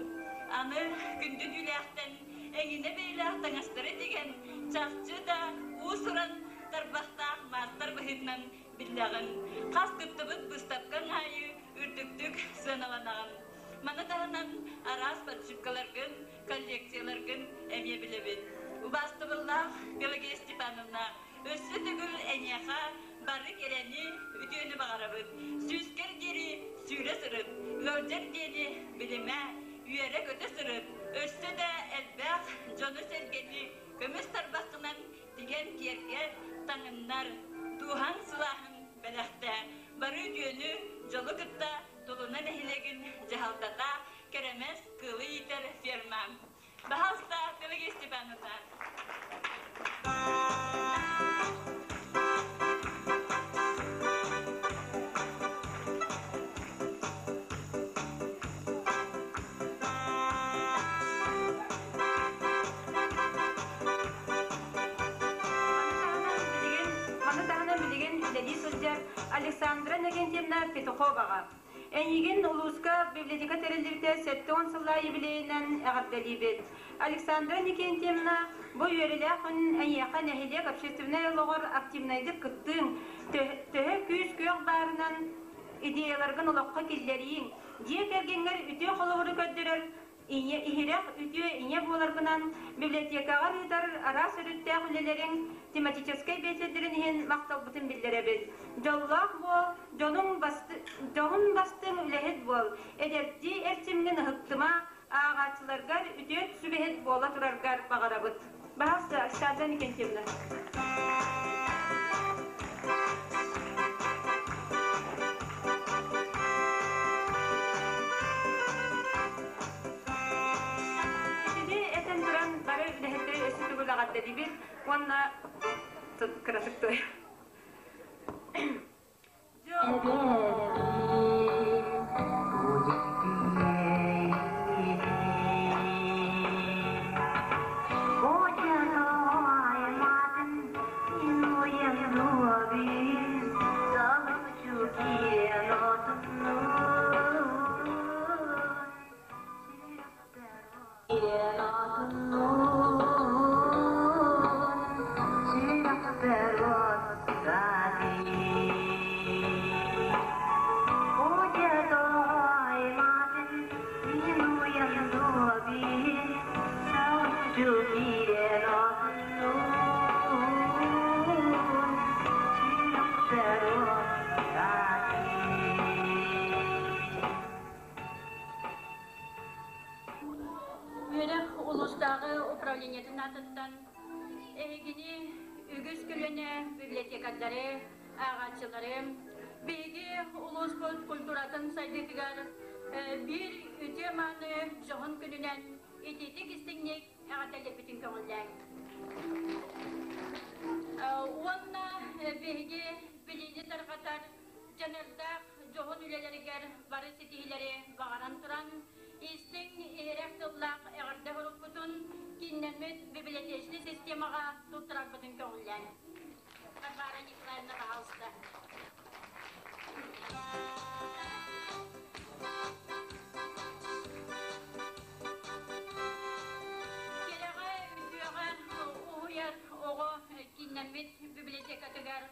Аны күндү түүлээхтэн эҥинэ бэйэлээх таҥастары тигэн, чахчы да уус-уран тарбахтаах маастар быһыытынан биллэҕин. Хас кыттыбыт быыстапкаҥ аайы үрдүктүк сыаналанаҕын. Маны таһынан араас подшипкаларгын, коллекцияларгын эмиэ билэбит. Убаастабыллаах Пелагея Степановна, өссө төгүл эйиэхэ бары кэрэни, үтүөнү баҕарабыт. Сүүскэр диэри сүүрэ сырыт, ыалдьар диэни билимэ, үөрэ-көтө сырыт, өссө да элбэх дьону-сэргэни көмүс тарбаххынан тигэн киэргэт, таҥыннар, дууһаҥ сылааһын бэлэхтээ. Бары үтүөнү, дьолу кытта Тулуна нэһилиэгин дьаһалтата Кэрэмэс кыылы иитэр ферма. Баһаалыста, Пелагея Степановна. Маны таһынан билигин үлэлии сылдьар Александра Иннокентьевна Петуховаҕа Эйигин улууска библиотека тэриллибитэ 70 сыллаах юбилейынан эҕэрдэлиибит. Александра Никентьевна, бу үөрүүлээх күн эйиэхэ нэһилиэк общественнай олоҕор активнайдык кыттыыҥ, төһө күүс-күөх баарынан идеяларгын олоххо киллэрииҥ, дьиэ кэргэҥҥэр үтүө холобуру көрдөрөр Ийэ иһирэх үтүө ийэ буоларгынан библиотекаҕа ыытар араас өрүттээх үлэлэриҥ тематическай биэчэрдэрин иһин махталбытын биллэрэбит. Дьоллоох буол, дьонуҥ басты, дьоһун бастыҥ үлэһит буол, эдэрдии эрчимҥин ыһыктыма, ааҕааччыларгар үтүө сүбэһит буола тураргар баҕарабыт. Баһаалыста, Александра Никентьевна. Итини этэн туран бары үлэһиттэри өссө төгүл эҕэрдэлиибит уонна кыратык туой. Үөрэх улуустааҕы управлениетын аатыттан эһигини үгүс көлүөнэ библиотекардары, ааҕааччылары, биһиги улууспут культуратын сайдыытыгар биир үтүө-мааны дьоһун күнүнэн итиитик-истиҥник эҕэрдэлиэхпитин көҥүллээҥ. Уонна биһиги билиини тарҕатар дьаныардаах дьоһун үлэлэригэр бары ситиһиилэри баҕаран туран, истиҥ иһирэх тыллаах эҕэрдэ сурукпутун кииннэммит библиотечнай системаҕа туттарарбытын көҥүллээн. Варвара Николаевна, пожалуйста. Кэрэҕэ, үтүөҕэ уһуйар оҕо кииннэммит библиотекатыгар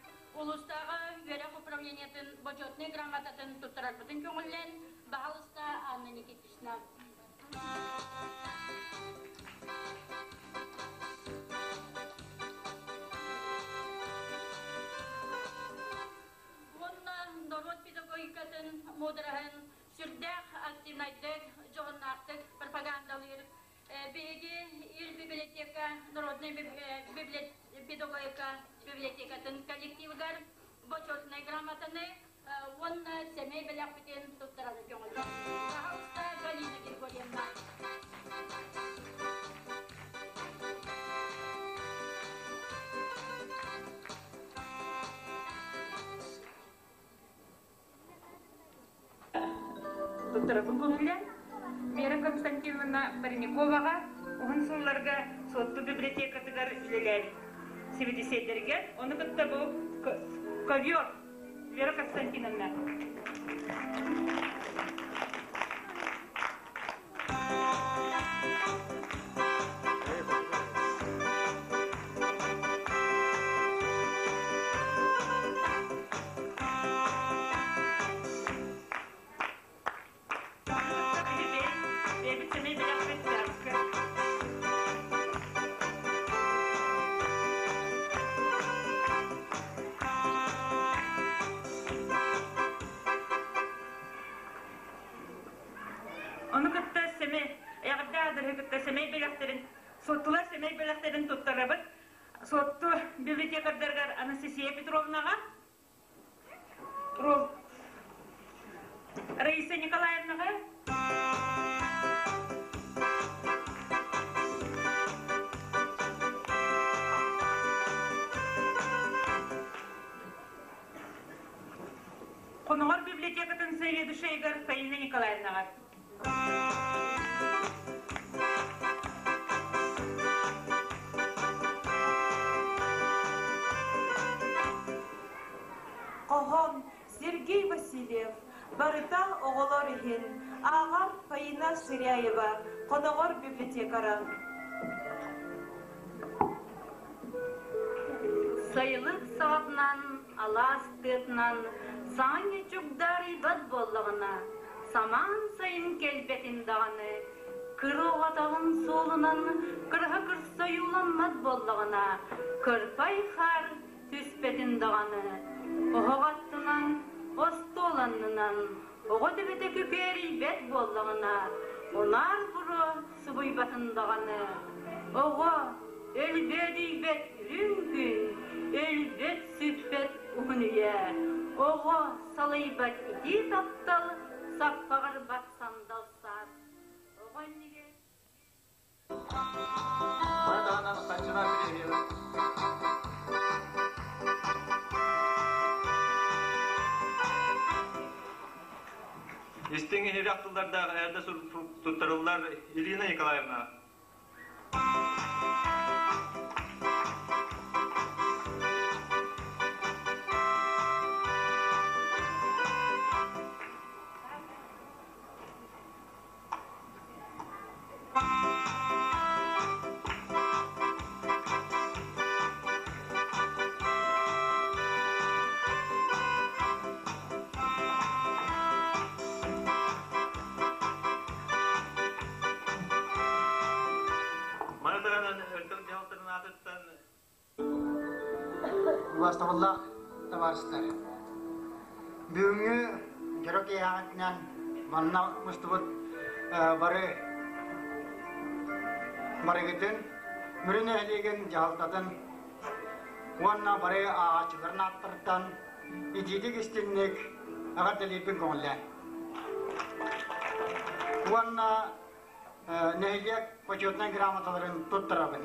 улуустааҕы үөрэх управлениетын бочуотунай грамотатын туттарарбытын көҥүллээн, баһаалыста Анна Никитична. Уонна норуот педагогикатын муудараһын сүрдээх активнайдык, дьоһуннаахтык пропагандалыыр биһиги Ил библиотека народнай педагогика библиотекатын коллективыгар бочуотунай грамотаны уонна сэмэй бэлэхпитин туттарары көҥүллэр. Пожалуйста, Галина Григорьевна. Туттарабын көҥүллээн Вера Константиновна Парниковаҕа уһун сылларга Суотту библиотекатыгар үлэлээбит сибидиссэйдэригэр, ону кытта бу ковер Вера Константиновна. Бэйэбит сэмэй бэлэхпит чааска. Ону кытта сэмэй, эҕэрдэ аадырыһы кытта сэмэй бэлэхтэрин, суоттулар сэмэй бэлэхтэрин туттарабыт. Суотту библиотекардарыгар Анастасия Петровнаҕа, Раиса Николаевнаҕа Хоноҕор библиотекатын заведующайыгар Фаина Николаевнаҕа. Хоһоон Сергей Васильев барыта оҕолор иһин ааҕар Фаина Ширяева Хоноҕор библиотекара. Сайылык саҕатынан, алаас тыатынан саҥа чугдаарыйбат буоллаҕына, самаан сайын кэлбэтин даҕаны, кыра оҕотоҕун суолунан кыраһа кырса ойууламмат буоллаҕына, кырпай хаар түспэтин даҕаны, оһох аттынан, остуол аннынан оҕо төбөтө күкээрийбэт буоллаҕына, унаар буруо субуйбатын даҕаны, оҕо өлбөөдүйбэт үрүҥ күн, өлбөт-сүппэт уһун үйэ, оҕо салайбат итии таптал, саппаҕырбат сандал саас, оҕо иннигэр Истиҥ иһирэх тыллардаах эрдэ туттарыллар Ирина Николаевна. Маны таһынан Өлтөх дьаһалтатын аатыттан Убаастабыллаах. табаарыстар! Бүгүҥҥү дьоро киэһэҕитинэн манна мустубут бары барыгытын Мүрү нэһилиэгин дьаһалтатын уонна бары ааҕааччыларын ааттарыттан итиитик истиҥник эҕэрдэлиирбин көҥүллээн. Уонна нэһилиэк почетнай грамоталарын туттарабын.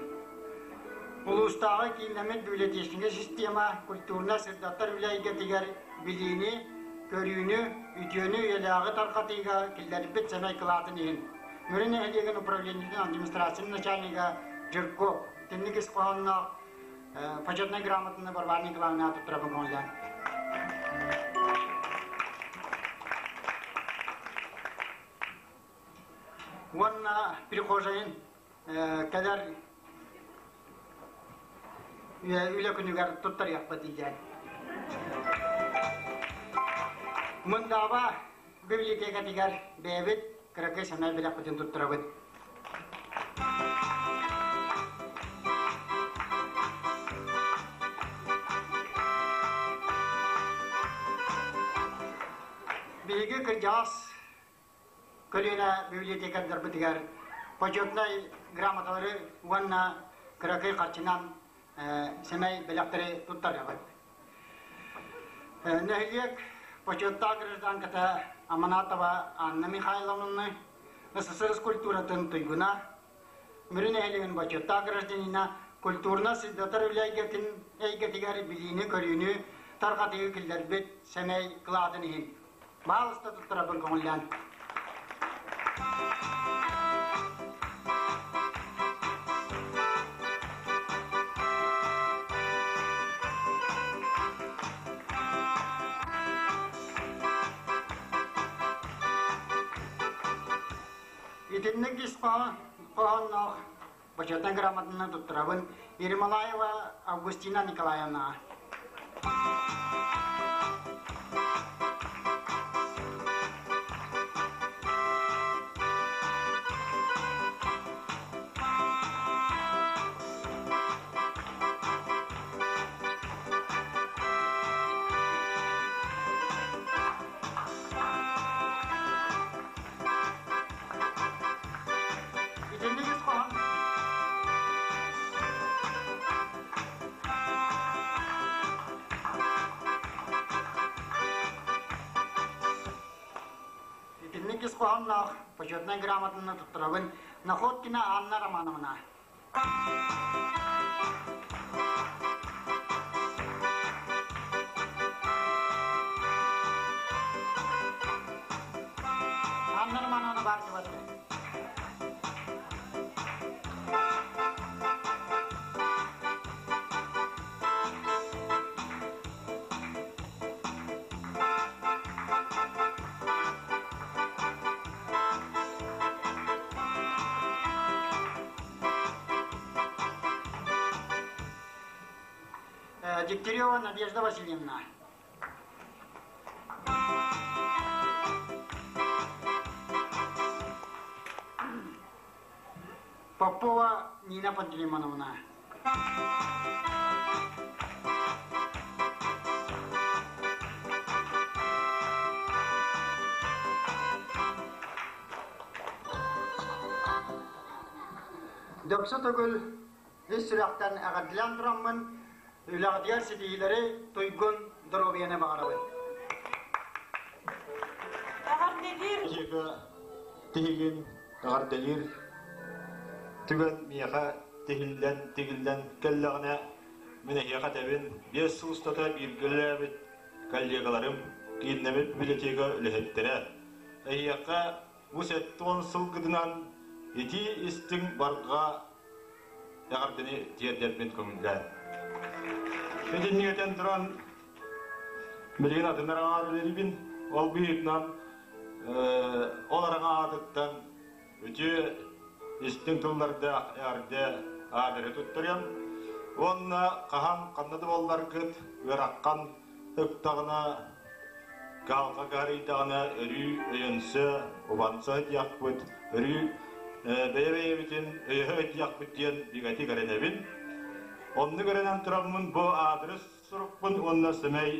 Улуустааҕы кииннэммит библиотечнай система культурнай-сырдатар үлэ эйгэтигэр билиини, көрүүнү, үтүөнү үйэлээҕи тарҕатыыга киллэрбит сэмэй кылаатын иһин Мүрү нэһилиэгин управлениетын администрациятын начальнига Жирков итинник ис хоһоонноох почетнай грамотаны Варвара Николаевна туттарабын көҥүллээн. Уонна прихожайын кэлэр үлэ күнүгэр туттарыахпыт диэн. Мындааба библиотекатыгар бэйэбит кыракый сэмэй бэлэхпитин туттарабыт. Биһиги кырдьаҕас көлүөнэ библиотекардарбытыгар почетнай грамоталары уонна кыракый харчынан сэмэй бэлэхтэри туттарыаҕыт. Нэһилиэк почеттаах гражданката Аманатова Анна Михайловнаны СССР культуратын туйгуна, Мүрү нэһилиэгин бочуоттаах гражданина культурно-сырдатар үлэ эйгэтин эйгэтигэр билиини-көрүүнү тарҕатыы киллэрбит сэмэй кылаатын иһин Баалыста туттарабын көҥүллээн. Итинник ис хоһоонноох Бочуотунай грамотаны туттарабын Ермолаева Августина Николаевнаҕа. Итинник ис хоһоон Итинник ис хоһоонноох почетнай грамотаны туттарабын Находкина Анна Романовна. Анна Романовна баар дебатты. Дегтярева Надежда Васильевна. Попова Нина Пантелеймоновна. Дөксө төгүл ис сүрэхтэн эҕэрдэлээн тураммын, үлэҕитигэр ситиһиилэри, туйгун доруобуйаны баҕарабын. Эҕэрдэлиир. Тиһигин эҕэрдэлиир түгэн миэхэ тиһиллэн тигиллэн кэллэҕинэ мин эһиэхэ этэбин биэс сыл устата бииргэ үлэлээбит коллегаларым кииннэммит библиотека үлэһиттэрэ эһиэхэ бу 70 сылгытынан итии истиҥ барҕа эҕэрдэни тиэрдэрбин көҥүллээн. Итинник этэн туран билигин атын араҥаҕа үлэлиибин. Ол быһыытынан ол араҥа аатыттан үтүө истиҥ тыллардаах эҕэрдэ аадыры туттарыам. Уонна хаһан ханна да буолларгыт ыараххан ыктаҕына, каалга кыһарыйдаҕына өрүү өйөнсө, убанса диэхпит, өрүү бэйэ-бэйэбитин өйөһө диэхпит диэн бигэтик эрэнэбин. Оннук эрэнэн тураммын бу аадырыс сурукпун уонна сэмэй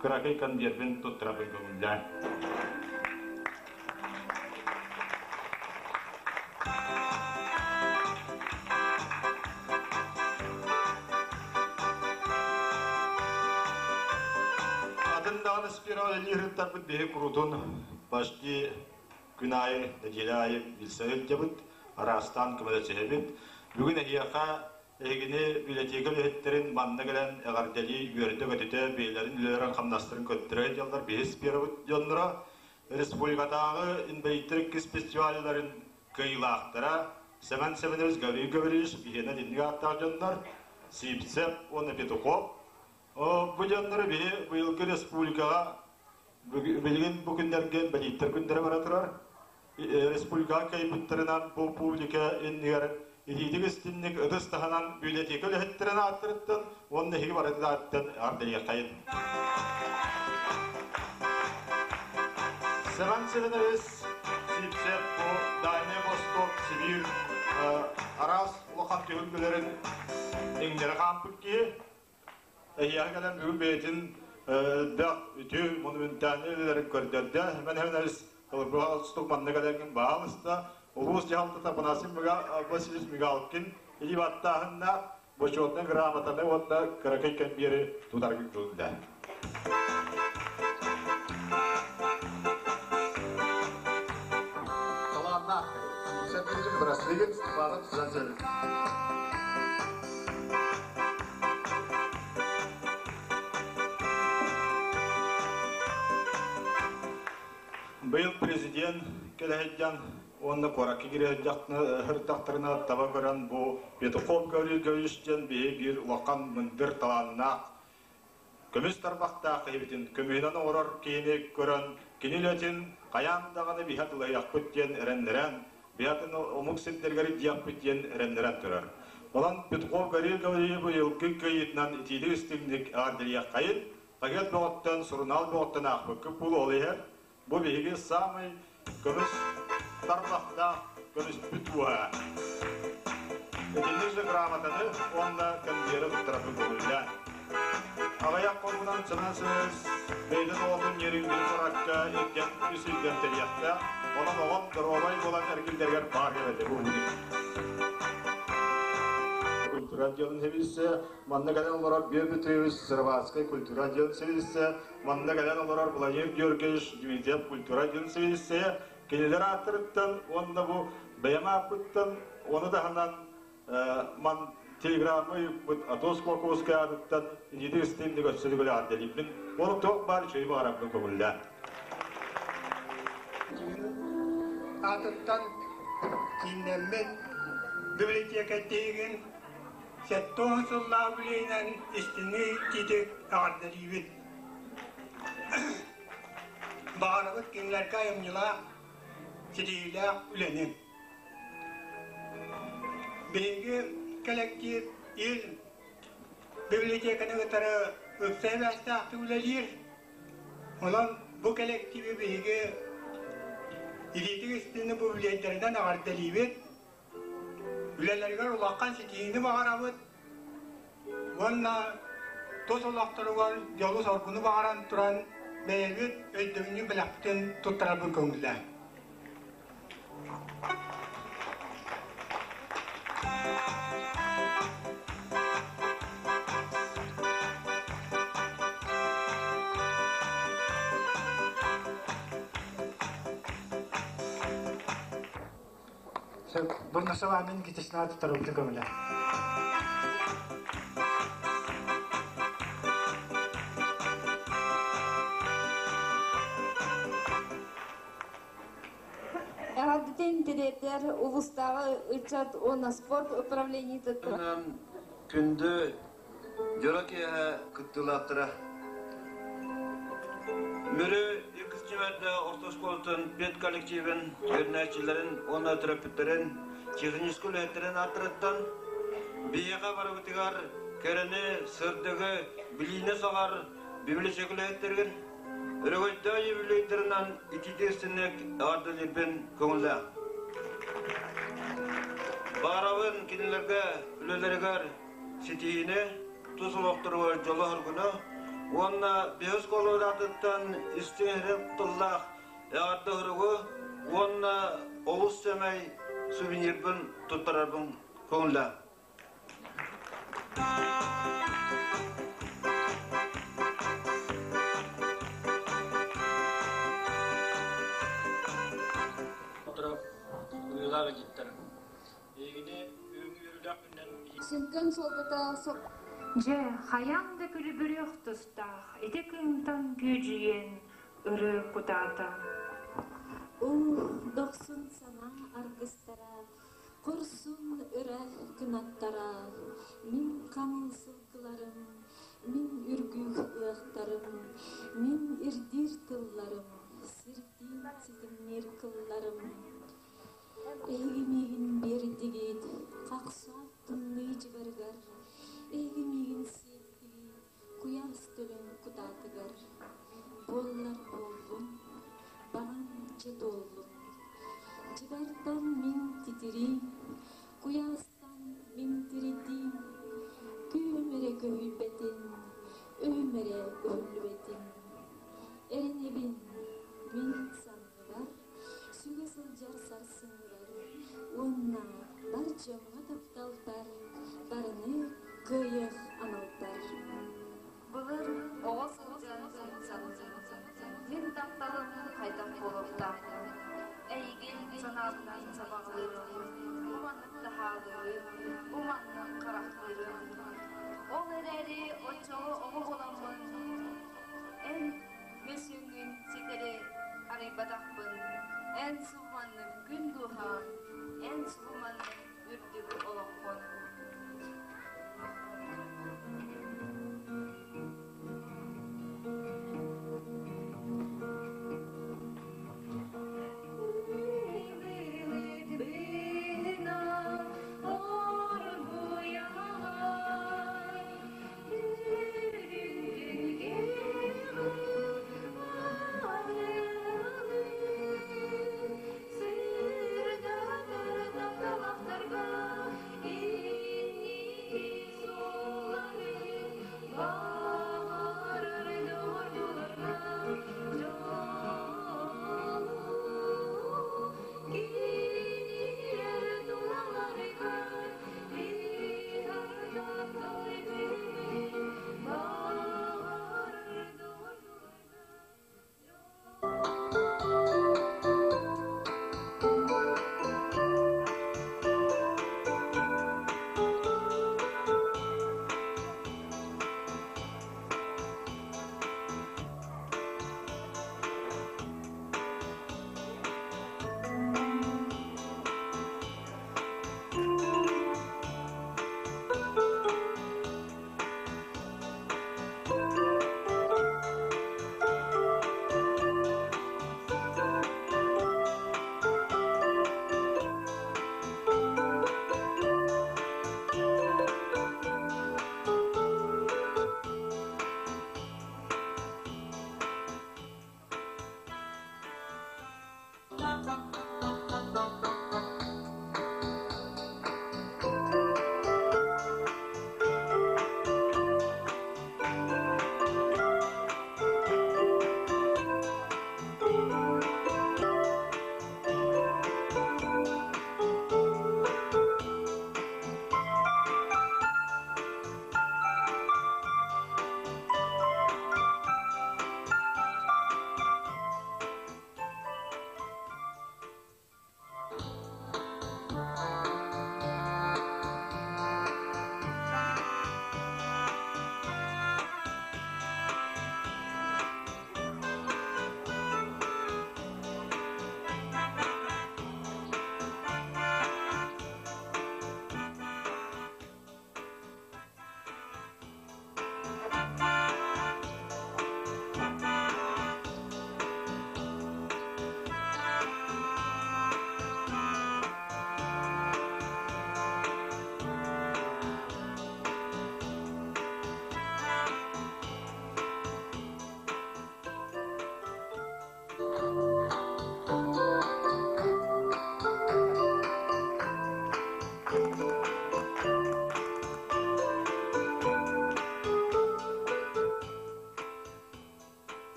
кыракый конвертпин туттарабын көҥүллээн. Атын даҕаны спираль илиһыттарбыт биһи курутун почти күн аайы, нэдиэлэ аайы билсэ сылдьабыт, араастаан көмөлөсүһэбит. Бүгүн эһиэхэ эһигини библиотека үлэһиттэрин манна кэлэн эҕэрдэлии үөрдэ-көтүтэ бэйэлэрин үлэлэрин-хамнастарын көрдөрө сылдьаллар биһи спирабыт дьонноро республикатааҕы инбэлииттэр иккис фестивалларын кыайыылаахтара Сэмэн Семенович Гаврил Гаврильевич биһиэнэ итинник ааттаах дьоннор Сивцев уонна Петухов. Бу дьоннору биһи быйылгы республикаҕа билигин бу күннэргэ инбэлииттэр күннэрэ бара турар. Республикаҕа кыайбыттарынан бу публика иннигэр итиитик истинник ытыс таһынан библиотека үлэһиттэрин ааттарыттан уонна эһиги барытын ааттан ардыйыаххайын. Семен Семенович Сивцев бу Дальний Восток, Сибирь араас улахан түһүлгэлэрин иҥнэри хаампыт киһи. Эһиэхэ кэлэн бүгүн бэйэтин элбэх үтүө монументальнай үлэлэрин көрдөрдө. Семен Семенович Кылыргы манна кэлэҥҥин баһаалыста улуус дьаһалтата Афанасий Васильевич Мигалкин илии баттааһыннаах бочуотунай грамотаны уонна кыракый кэмбиэри тутарга кылында. Талааннаах Сэмпилин Браслигин Степанов Зазель. Быйыл президент кэлэһиддьан уонна куоракка кириһэрдахтарына таба көрөн бу Петухов Гаврил Гаврилович диэн биһи биир улахан мындыр талааннаах көмүс тарбахтаах киһибитин көмүһүнэн оҥорор киһини көрөн кини үлэтин хайаан даҕаны биһа тылыйахпыт диэн эрэннэрэн биһатын омук сирдэригэр диэхпит диэн эрэннэрэн турар. Онон Петухов Гаврил Гаврильевич быйылгы кыайыытынан итиилик истиҥник эҕэрдэлиэххэйин, хаһыат бөҕөттөн, сурунаал бөҕөттөн аахпыккыт буолуо ол иһэр. Бу биһиги саамай көмүс тарбахтаах көмүспүт уоһа. Итинник же грамотаны уонна конвейеры туттараппын көҥүллээн. Аҕыйах хонугунан Семен Семенович бэйэтин оҕотун Нерюнгри куоракка илдьэн үс илдьэн тэриэхтээх. Онон оҕом доруобай буолан эргиллэригэр баар кэлэллэ бу Культура отделын сэбиэдиссэ, манна кэлэн олорор Бүө Петрович Сыроватскай культура отделын сэбиэдиссэ, Манна кэлэн олорор Владимир Георгиевич Дмитриев культура отделын сэбиэдиссэйэ кинилэр ааттарыттан уонна бу бэйэм ааппыттан ону таһынан ман телеграмма ыыппыт Атос Кулаковскай аатыттан итиитик истиҥник өссө төгүл эҕэрдэлиибин. Уонна туох баар үчүгэйи баҕарарбын көҥүллээн. Аатыттан кииннэммит библиотека тиһигин 70 сыллаах үлэһинэн истиҥник итиитик эҕэрдэлиибит. Баҕарабыт кинилэргэ айымньылаах, ситиһиилээх үлэни. Биһиги кэлэктиип Ил библиотеканы кытары ыкса сибээстээхтик үлэлиир. Онон бу кэлэктииби биһиги итиитик истиҥник үбүлүөйдэринэн эҕэрдэлиибит. Үлэлэригэр улахан ситиһиини баҕарабыт уонна тус олохторугар дьолу-соргуну баҕаран туран бэйэбит өйдөбүнньүк бэлэхпитин туттарарбын көҥүллээн. Бурнашова Никитична туттарыбыты көмөлө. Эҕэрдэтин тириэрдэр улуустааҕы ыччат уонна спорт управлениетыттан Күндү дьоро киэһэ кыттыылаахтара. Мүрү иккис түмэрдэ орто оскуолатын педколлективин, үөрэнээччилэрин уонна төрөппүттэрин техническэй үлэһиттэрин ааттарыттан биһиэхэ барыбытыгар кэрэни, сырдыгы, билиини саҕар библиотека үлэһиттэригин өрөгөйдөөх юбилейдарынан итиитик-истинник эҕэрдэлиирбин көҥүллээх. Баҕарабын кинилэргэ үлэлэригэр ситиһиини. тус олохторугар дьолу-соргуну уонна биһи оскуолалаатыттан истиҥ тыллаах эҕэрдэ уһуругу уонна олус сэмэй сувенирбын туттарарбын көҥүллээн. Сүҥкэн суолтата Дьэ, хайаан да күлүбүрүөх тустаах, ити кыымтан күөдьүйэн ырыы кутаата. Уу, дохсун санаа аргыстара, хорсун ыра кынаттара, мин хаҥыл сылгыларым, мин үргүүк ыахтарым, мин ирдиир тылларым, сирдиин ситимниир кылларым. Эһиги миигин биэрдигит, хахсаат тымныы дьыбарыгар, эһиги миигин сиэттигит, куйаас төлөн кутаатыгар. Буоллар буоллун, баҕам дьэ туоллун. Дьыбартан мин титириим, куйаастан мин тиритиим, күүһүм эрэ көһүйбэтин, өйүм эрэ өһүллүбэтин. Эрэнэбин, мин санныбар сүгэ сылдьар сарсыҥҥыбар уонна бар дьоҥҥо тапталбар барыны кыайыах аналбар. Былыр оҕо сылдьан саныыр, мин тапталым хайдах буолуохтааҕый? Эйигин санаабынан сабаҕалыырым, бу маннык таһаалыырым, бу маннык харахтыырым. Ол эрээри оччоҕо оҕо буоламмын, эн мөссүөҥҥүн ситэри арыйбатахпын, эн субуманнык күн дууһаҕын, эн субуманнык үрдүк олоххун.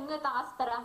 Сайыҥҥы таҥастара.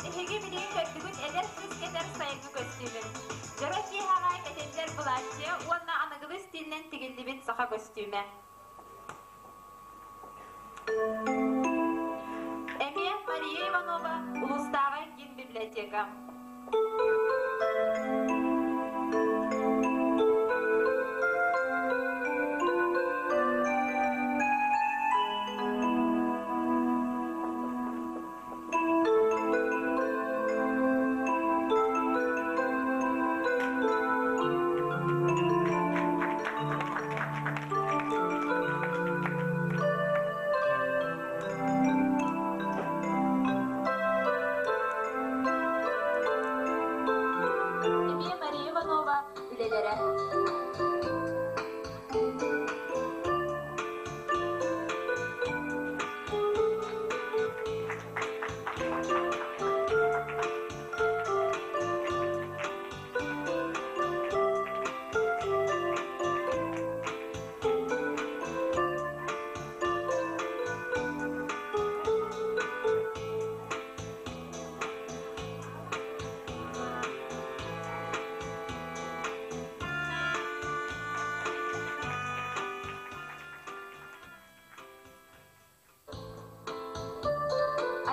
Эһиги билигин көрдүгүт эдэр кыыс кэтэр сайыҥҥы көстүүмүн. Дьоро киэһэҕэ кэтиллэр былааччыйа уонна аныгылыы стилинэн тигиллибит саха көстүүмэ. Эмиэ Мария Иванова улуустааҕы киин библиотека. Эмиэ Мария Иванова үлэлэрэ.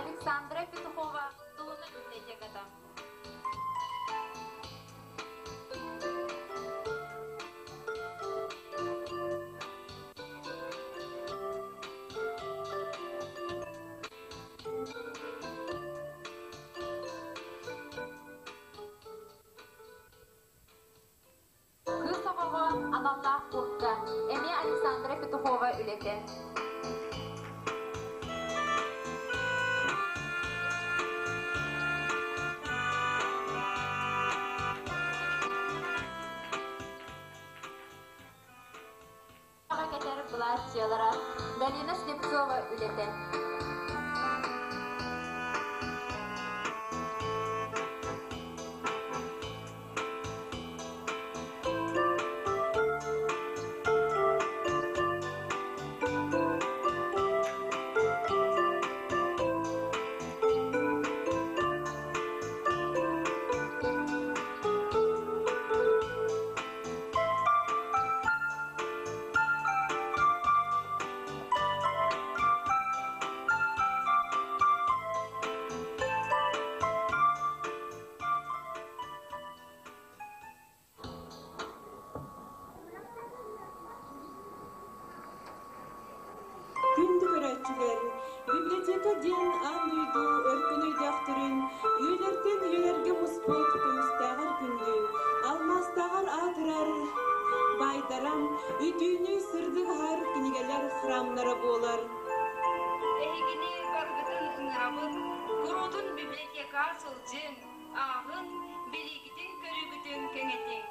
Александра Петухова Тулуна библиотеката. Кыыс оҕоҕо аналлаах куртка эмиэ Александра Петухова үлэтэ. Кэтэр былааччыйалара Галина Слепцова үлэтэ. Библиотека диэн аан дойду өркөн өйдөөхтөрүн үйэлэртэн үйэлэргэ муспут көмүстээҕэр күндү, алмаастааҕар аатырар баайдара, үтүөнү сырдык аһар кинигэлэр храмнара буолар. Эһигини барыгытын ыҥырабыт, куруутун библиотекаҕа сылдьыҥ, ааҕыҥ, билиигитин-көрүүгүтүн кэҥэтиҥ.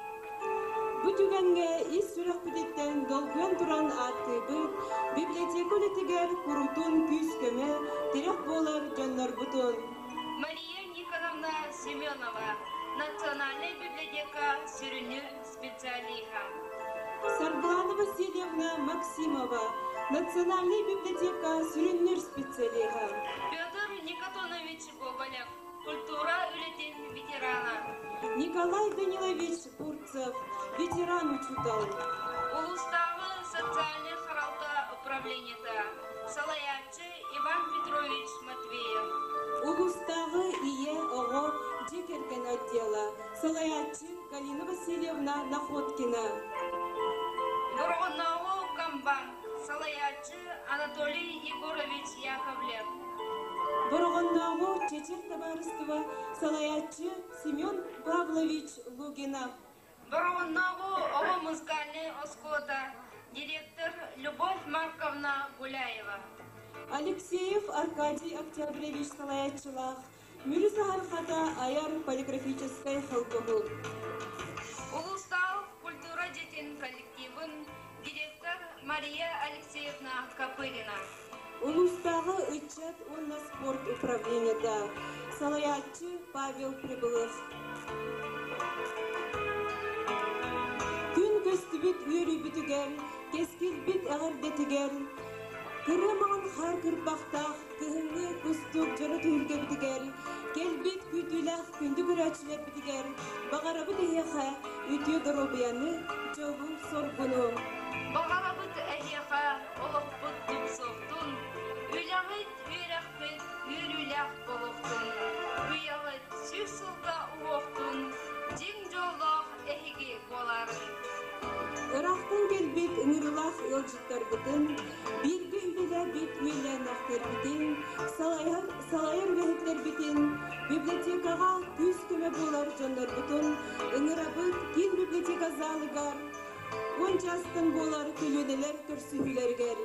Бу түгэҥҥэ ис сүрэхпититтэн долгуйан туран ааттыыбыт, библиотека үлэтигэр куруутун күүс-көмө, тирэх буолар дьоннорбутун. Мария Никоновна Семенова, Национальнай библиотека сүрүнүр специалиһа. Саргылана Васильевна Максимова, Национальнай библиотека сүрүннүүр специалиһа. Петр Никотонович Гоголев, культура үлэтин ветерана. Николай Данилович Бурцев, ветеран учуутал. Улуустааҕы социальнай харалта управлениета, салайааччы Иван Петрович Матвеев. Улуустааҕы ийэ, оҕо, дьиэ кэргэн отдела, салайааччы Галина Васильевна Находкина. Бороҕоннооҕу комбанк, салайааччы Анатолий Егорович Яковлев. Бороҕоннооҕу Чэчир табаарыстыба салайааччы Семен Павлович Лугинов. Бороҕоннооҕу оҕо музыкальнай оскуолата, директор Любовь Марковна Гуляева. Алексеев Аркадий Октябрьевич салайааччылаах Мүрү саһархата айар полиграфическай холбоһук. Улуустаах культура дьиэтин коллективын директор Мария Алексеевна Копырина. Улуустааҕы ыччат уонна спорт управлениета, салайааччы Павел Прибылых. Күн көстүбүт үөрүүбүтүгэр, кэскилбит эҕэрдэтигэр, кырыа маҥан хаар кырбахтаах кыһыҥҥы кустук дьоро түһүлгэбитигэр, кэлбит күүтүүлээх күндү көрөөччүлэрбитигэр баҕарабыт эһиэхэ үтүө доруобуйаны, дьолу-соргуну. Баҕарабыт эһиэхэ олохпут тупсуохтун, үлэҕит, үөрэхпит үөрүүлээх буолуохтун, үйэҕит сүүс сылга уһуохтун, дьиҥ дьоллоох эһиги буолаарыҥ. Ыраахтан кэлбит ыҥырыылаах ыалдьыттарбытын, бииргэ үлэлээбит үөлээннээхтэрбитин, салайар, салайар үлэһиттэрбитин, библиотекаҕа күүс-көмө буолар дьоннорбутун ыҥырабыт киин библиотека залыгар уон чаастан буолар көлүөнэлэр көрсүһүүлэригэр.